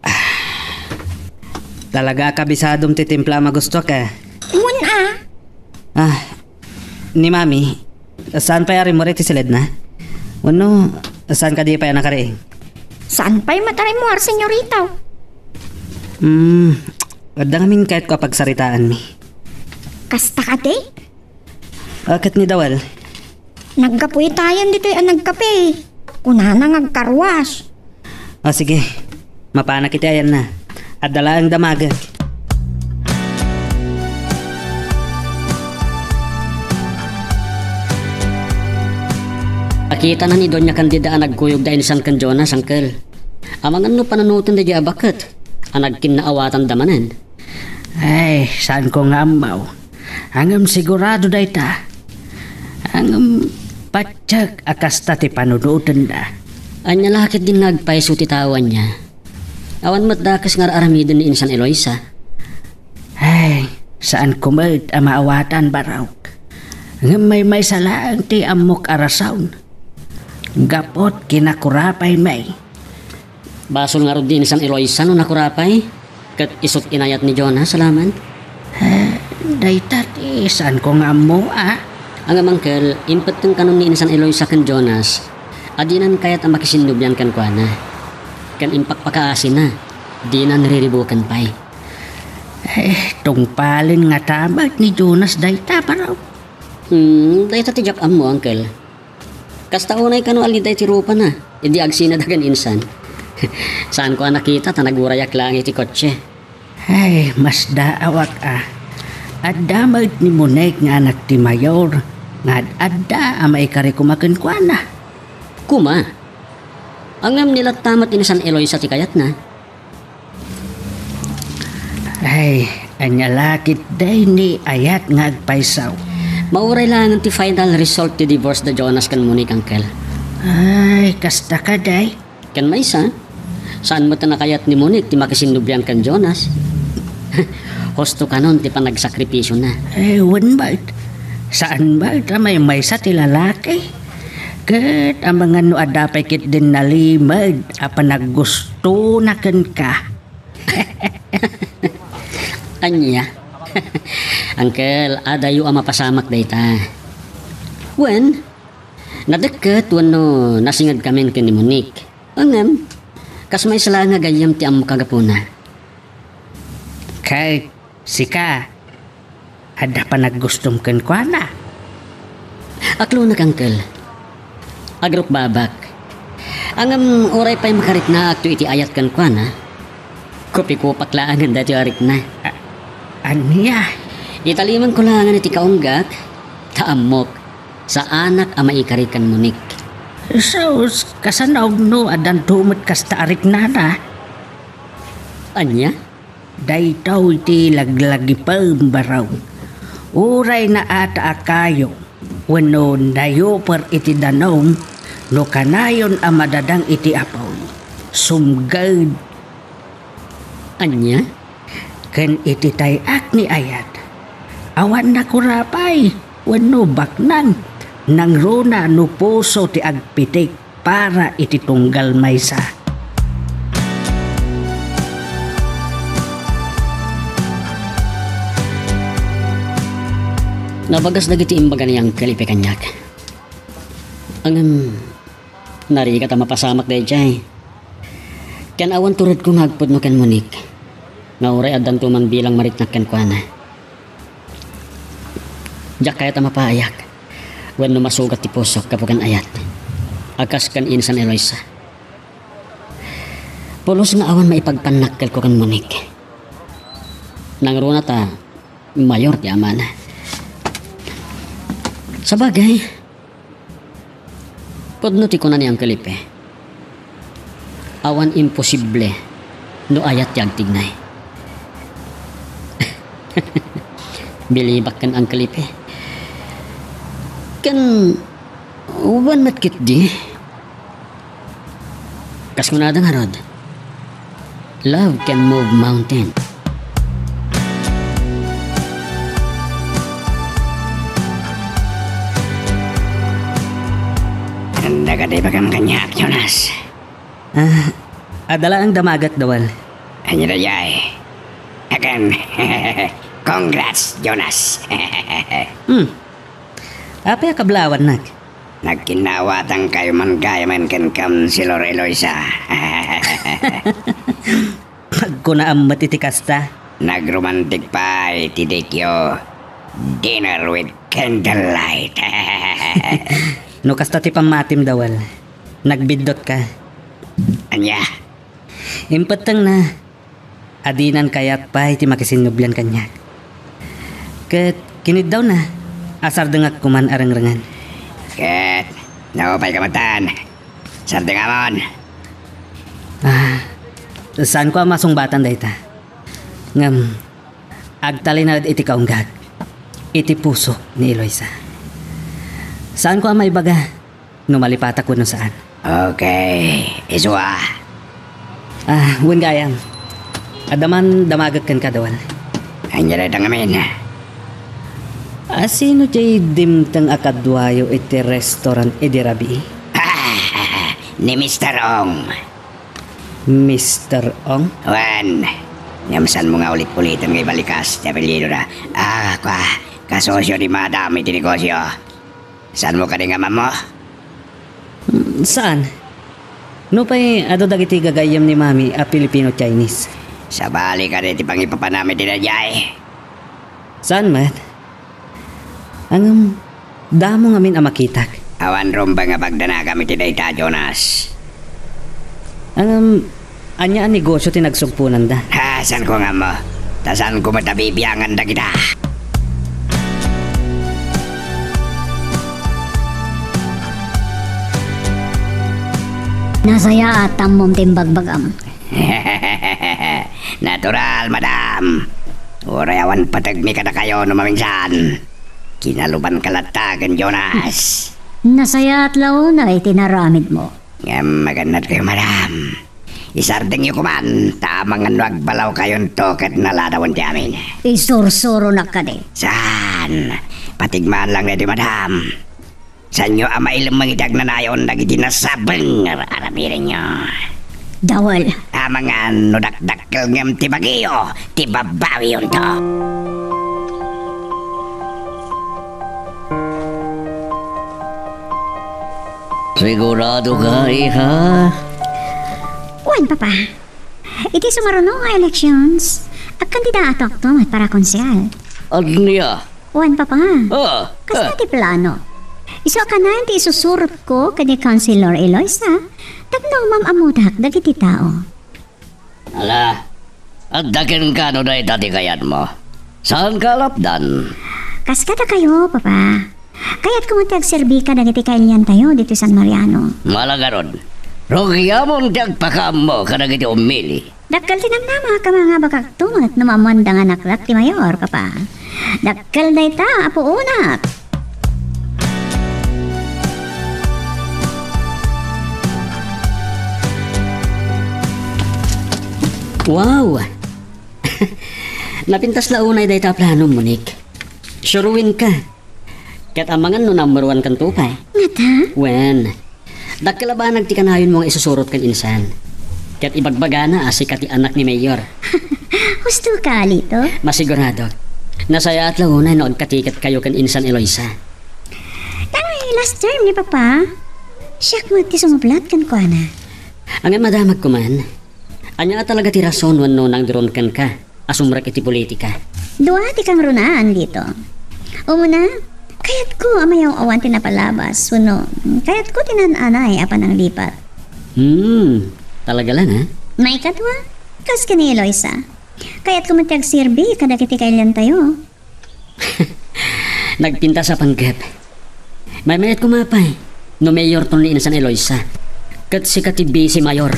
Ah. Talaga a kabisadom ti timpla a magustuak, eh. Wen a. Ah, ni Mami, saan pay a rimmuar iti siledna? Wenno, saan kadi pay a nakariing? Saan pay met a rimmuar, senyorita? Hmm, adda ngamin kayatko a pagsaritaanmi. Kasta kadi? Ah, ket ni Dawel? Naggapu itayen ditoy a nagkape. Kunana nga agkarwas. Ah, sige. Mapanak iti ayanna. Adda laeng damagek. Nakitana ni Doña Candida a nagkuyog da insan ken Jonas, angkel. Amangan no panunoten daydiay a baket a nagkinnaawatanda manen. Ay, saanko nga ammo. Ngem sigurado dayta. Ngem patiek a kasta ti panunotenda. Ania la ketdin nga agpayso ti tao ania? Awan met dakes nga ar-aramiden ni insan Eloisa. Ay, saanko met a maawatan, barok. Ngem maymaysa laeng ti ammok a rason. Gapu ti kinakurapaymi. Basol ngarud ni insan Eloisa no nakurapay, ket isut' inayat ni Jonas a laman. Eh, dayta ti saanko nga ammo, a? Ngem angkel, impetteng kanon ni insan Eloisa ken Jonas a dinan kayat a makisinnublian kenkuana. Ken impakpakaasina, dinan riribuken pay. Eh, tungpalen ngata met ni Jonas dayta, barok. Hmm, dayta ti diak ammo, angkel. Kasta unay kano a liday ti rupana, idi agsinada ken insan. Saanko a nakita ta nagurayak laeng iti kotse. Ay, masdaawak a. Adda met ni Monique nga anak ti mayor, nga ad-adda a maikari koma kenkuana. Koma? Ngem ni latta met ni insan Eloisa ti kayatna. Ay, ania la ketdi ni ayat nga agpayso? Mauray laengen ti final result ti divorce da Jonas ken Monique, angkel. Ay, kasta kadi? Ken maysa, saan met a nakayat ni Monique ti makisinnublian ken Jonas. Husto kanon ti panagsakripisiona. Eh, wen met. Saan met a maymaysa ti lalaki. Ket amangan no adda pay ketdin nalimed a panaggustona kenka. Ania? Angkel, adayo a mapasamak dayta. Wen, nadekket wenno nasingedkamin ken ni Monique. Ngem, kas maysa laeng a gayyem ti ammoka gapuna. Ket sika, adda panaggustom kenkuana? Aklonek, uncle. Agrukbabak. Ngem uray pay makariknaakto iti ayat kenkuana, kupikupak laengen daytoy a rikna. A-, ania? Italimenko laengen iti kaunggak, ta ammok, saanak a maikari ken Monique. Sus, kasano no addanto met kasta a riknana? Ania? Daytoy ti laglagipem, barong. Uray naata a kayo wenno nayuper iti danum, no kanayon a madadang iti apuy, sumged. Ania? Ken iti tay-ak ni ayat, awan nakurapay wenno baknang, nangruna no puso ti agpitik para iti tunggal maysa. Nabagas dagiti imbaga ni Uncle Ipe kaniak. Ngem, narigat a mapasamak daydiay. Ken awan turedko nga agpudno ken Monique, nga uray addanto man bilang mariknak kenkuana. Diak kayat a mapaayak wenno masugat ti pusok gapu ken ayat a kas ken insan Eloisa. Pulos nga awan maipagpannakkelko ken Monique. Nangruna ta mayor ti amana. Sabagay, pudno ti kuna ni Uncle Ipe. Awan imposible no ayat ti agtignay. Bilibak ken Uncle Ipe. Ken wen met ketdi. Kas kunada ngarud, love can move mountain. Anda kadi ibagam kaniak, Jonas? Ah, adda laeng damagek, Dawal. Ania daydiay? Akin. Congrats, Jonas. Hmm. Apay a kablawannak? Nagkinnaawatan kayo man gayamen ken Councilor Eloisa. Agkunaam met iti kasta. Nagromantik pay ti date yo. Dinner with candlelight. No kasta ti pammatim, Dawal, nagbiddotka. Ania? Impettengna a dinan kayat pay ti makisinnublian kaniak. Ket kiniddawna a sardengak koman a rengrengen. Ket naupayka metten. Sardengamon. Ah, saanko a masungbatan dayta. Ngem, agtalinaed iti kaunggak, iti pusok ni Eloisa. Saanko a maibaga no malipatak wenno saan. Okay, isu a. Ah, wen gayam. Adda man damagek kenka, Dawal. Ania dayta ngamin? A, sino diay dimteng a kaduayo iti restaurant idi rabii? Ni Mister Ong. Mister Ong? Wen, ngem saanmo nga ulit-uliten nga ibalikas ti apelyidona. Ah, kua, kasosio ni Madam iti negosio. Saanmo kadi nga ammo? Mm, saan? Nupay adu dagiti gagayyem ni Mami a Filipino-Chinese. Sabali kadi ti pangipapanam iti daydiay? Saan met? Ngem, damo ngamin a makitak. Awan rumbeng a pagdanagam iti dayta, Jonas. Ngem, ania a negosio ti nagsugponanda? Ha, saanko nga ammo. Ta saanko met a bibiangan dagita. Nasayaat ta ammom ti imbagbagam. Natural, madam. Uray awan pategmi kadakayo no maminsan. Kinalubanka latta ken Jonas. Nasayaat la unay ti inaramidmo. Ngem agannadkayo, madam. Isardengyo koman, ta amangan no agbalawkayonto ket naladawen ti amin. Isursuronak kadi. Saan? Patigmaan lang daytoy, madam. Saanyo a mailemmeng iti agnanayon dagiti nasabeng nga aramidenyo. Dawel. Amangan no dakdakkel ngem ti bagiyo, ti babawiyonto. Sigurado ka, iha? Wen, Papa. Iti sumaruno nga elections, agkandidato akto met para konsehal. Ania? Wen, Papa. Ah, kasta ah. Ti plano. Isu a kanayon ti isusurotko ken ni Councilor Eloisa tapno mam-ammodak dagiti tao. Ala, adda kenka no dayta ti kayatmo. Saanka a lapdan? Kas kadakayo, Papa. Kayatko met ti agserbi kadagiti kailiantayo ditoy San Mariano. Mala garud, rugiamon ti agpakaammo kadagiti ummili. Dakkel ti namnama a mangabakakto met no maammoanda nga naklak ti mayor, Papa. Dakkel dayta, Apo Unak. Wow! Napintas la unay dayta a planom, Monique. Suruenka. Ket amangan no number one kanto pay. Ngata? Wen, dakkel a banag ti kanayonmo nga isusurot ken insan. Ket ibagbagana a sika ti anak ni Mayor. Husto ka, Lito? Masiguradok. Nasayaat la unay no agkatiketkayo ken insan Eloisa. Kano, last term ni Papa, siak met ti sumuplat kenkuana. Ngem madamagko man. Ania a talaga ti rason wenno nangduron kenka a sumrek iti politika? Dua ti kangrunaan dito. Umuna, kayatko a mayaw-awan ti napalabas wenno kayatko ti naan-anay a pananglipat. Hmm, talaga lang, ha? Maikadua, kas ken ni Eloisa, kayatko met ti agserbi kadagiti kailiantayo. Nagpintas a panggep. Maymayat koma pay no mayorton ni insan Eloisa. Ket sika ti vice mayor.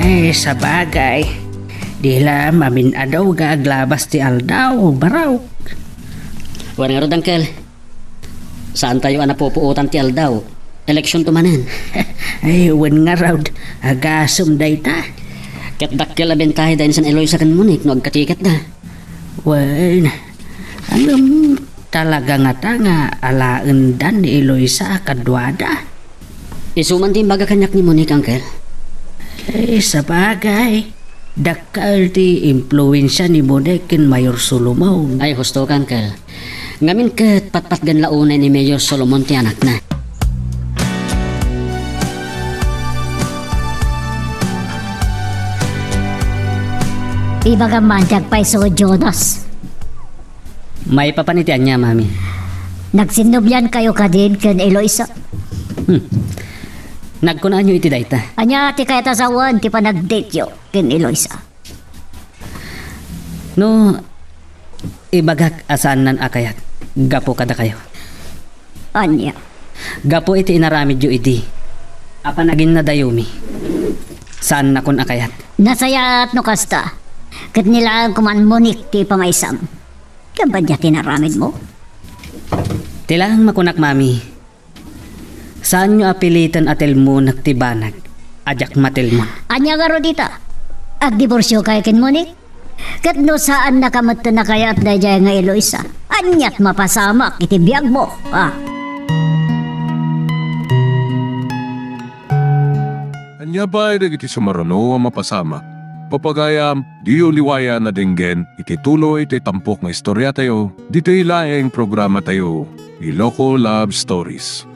Ay, sabagay. Di la mamin-adaw nga aglabas ti aldaw, baraw. Wen ngarud, Uncle. Saantayo a napupuotan ti aldaw. Eleksionto manen. Ay, wen ngarud, agasem dayta. Ket dakkel a bentahe da insan Eloisa ken Monique no agkatiketda. Wen, ngem talaga ngata nga alaenda ni Eloisa a kaduada? Isu man ti imbaga kaniak ni Monique, Uncle. Eh, sabagay, dakkel ti impluensia ni Monique ken Mayor Solomon. Ay, husto ka, Uncle. Ngamin ket patpatgan la unay ni Mayor Solomon ti anakna. Ibagam man ti agpayso, Jonas. Maipapan iti ania, Mami? Nagsinnubliankayo kadin ken Eloisa? Hmm. Nagkunaanyo iti dayta. Ania ti kayat a sawen ti panagdateyo ken Eloisa? No, ibagak a saannan a kayat gapu kadakayo. Ania? Gapu iti inaramidyo idi a panaginnadayomi, saannakon a kayat. Nasayaat no kasta. Ket ni laeng koma, Monique, ti ipamaysam. Ngem ania ti inaramidmo? Ti laeng makunak, Mami, saanyo a piliten a telmonek ti banag a diak matelmon. Ania ngarud ita? Agdiborsiokayo ken Monique? Ket no saannaka metten a kayat daydiay nga Eloisa, aniat mapasamak iti biagmo, a? Ania pay dagiti sumaruno a mapasamak? Papagayam, diyo liwayan a denggen iti tuloy ti tampok nga istoriatayo ditoy laeng programatayo, Iloko Love Stories.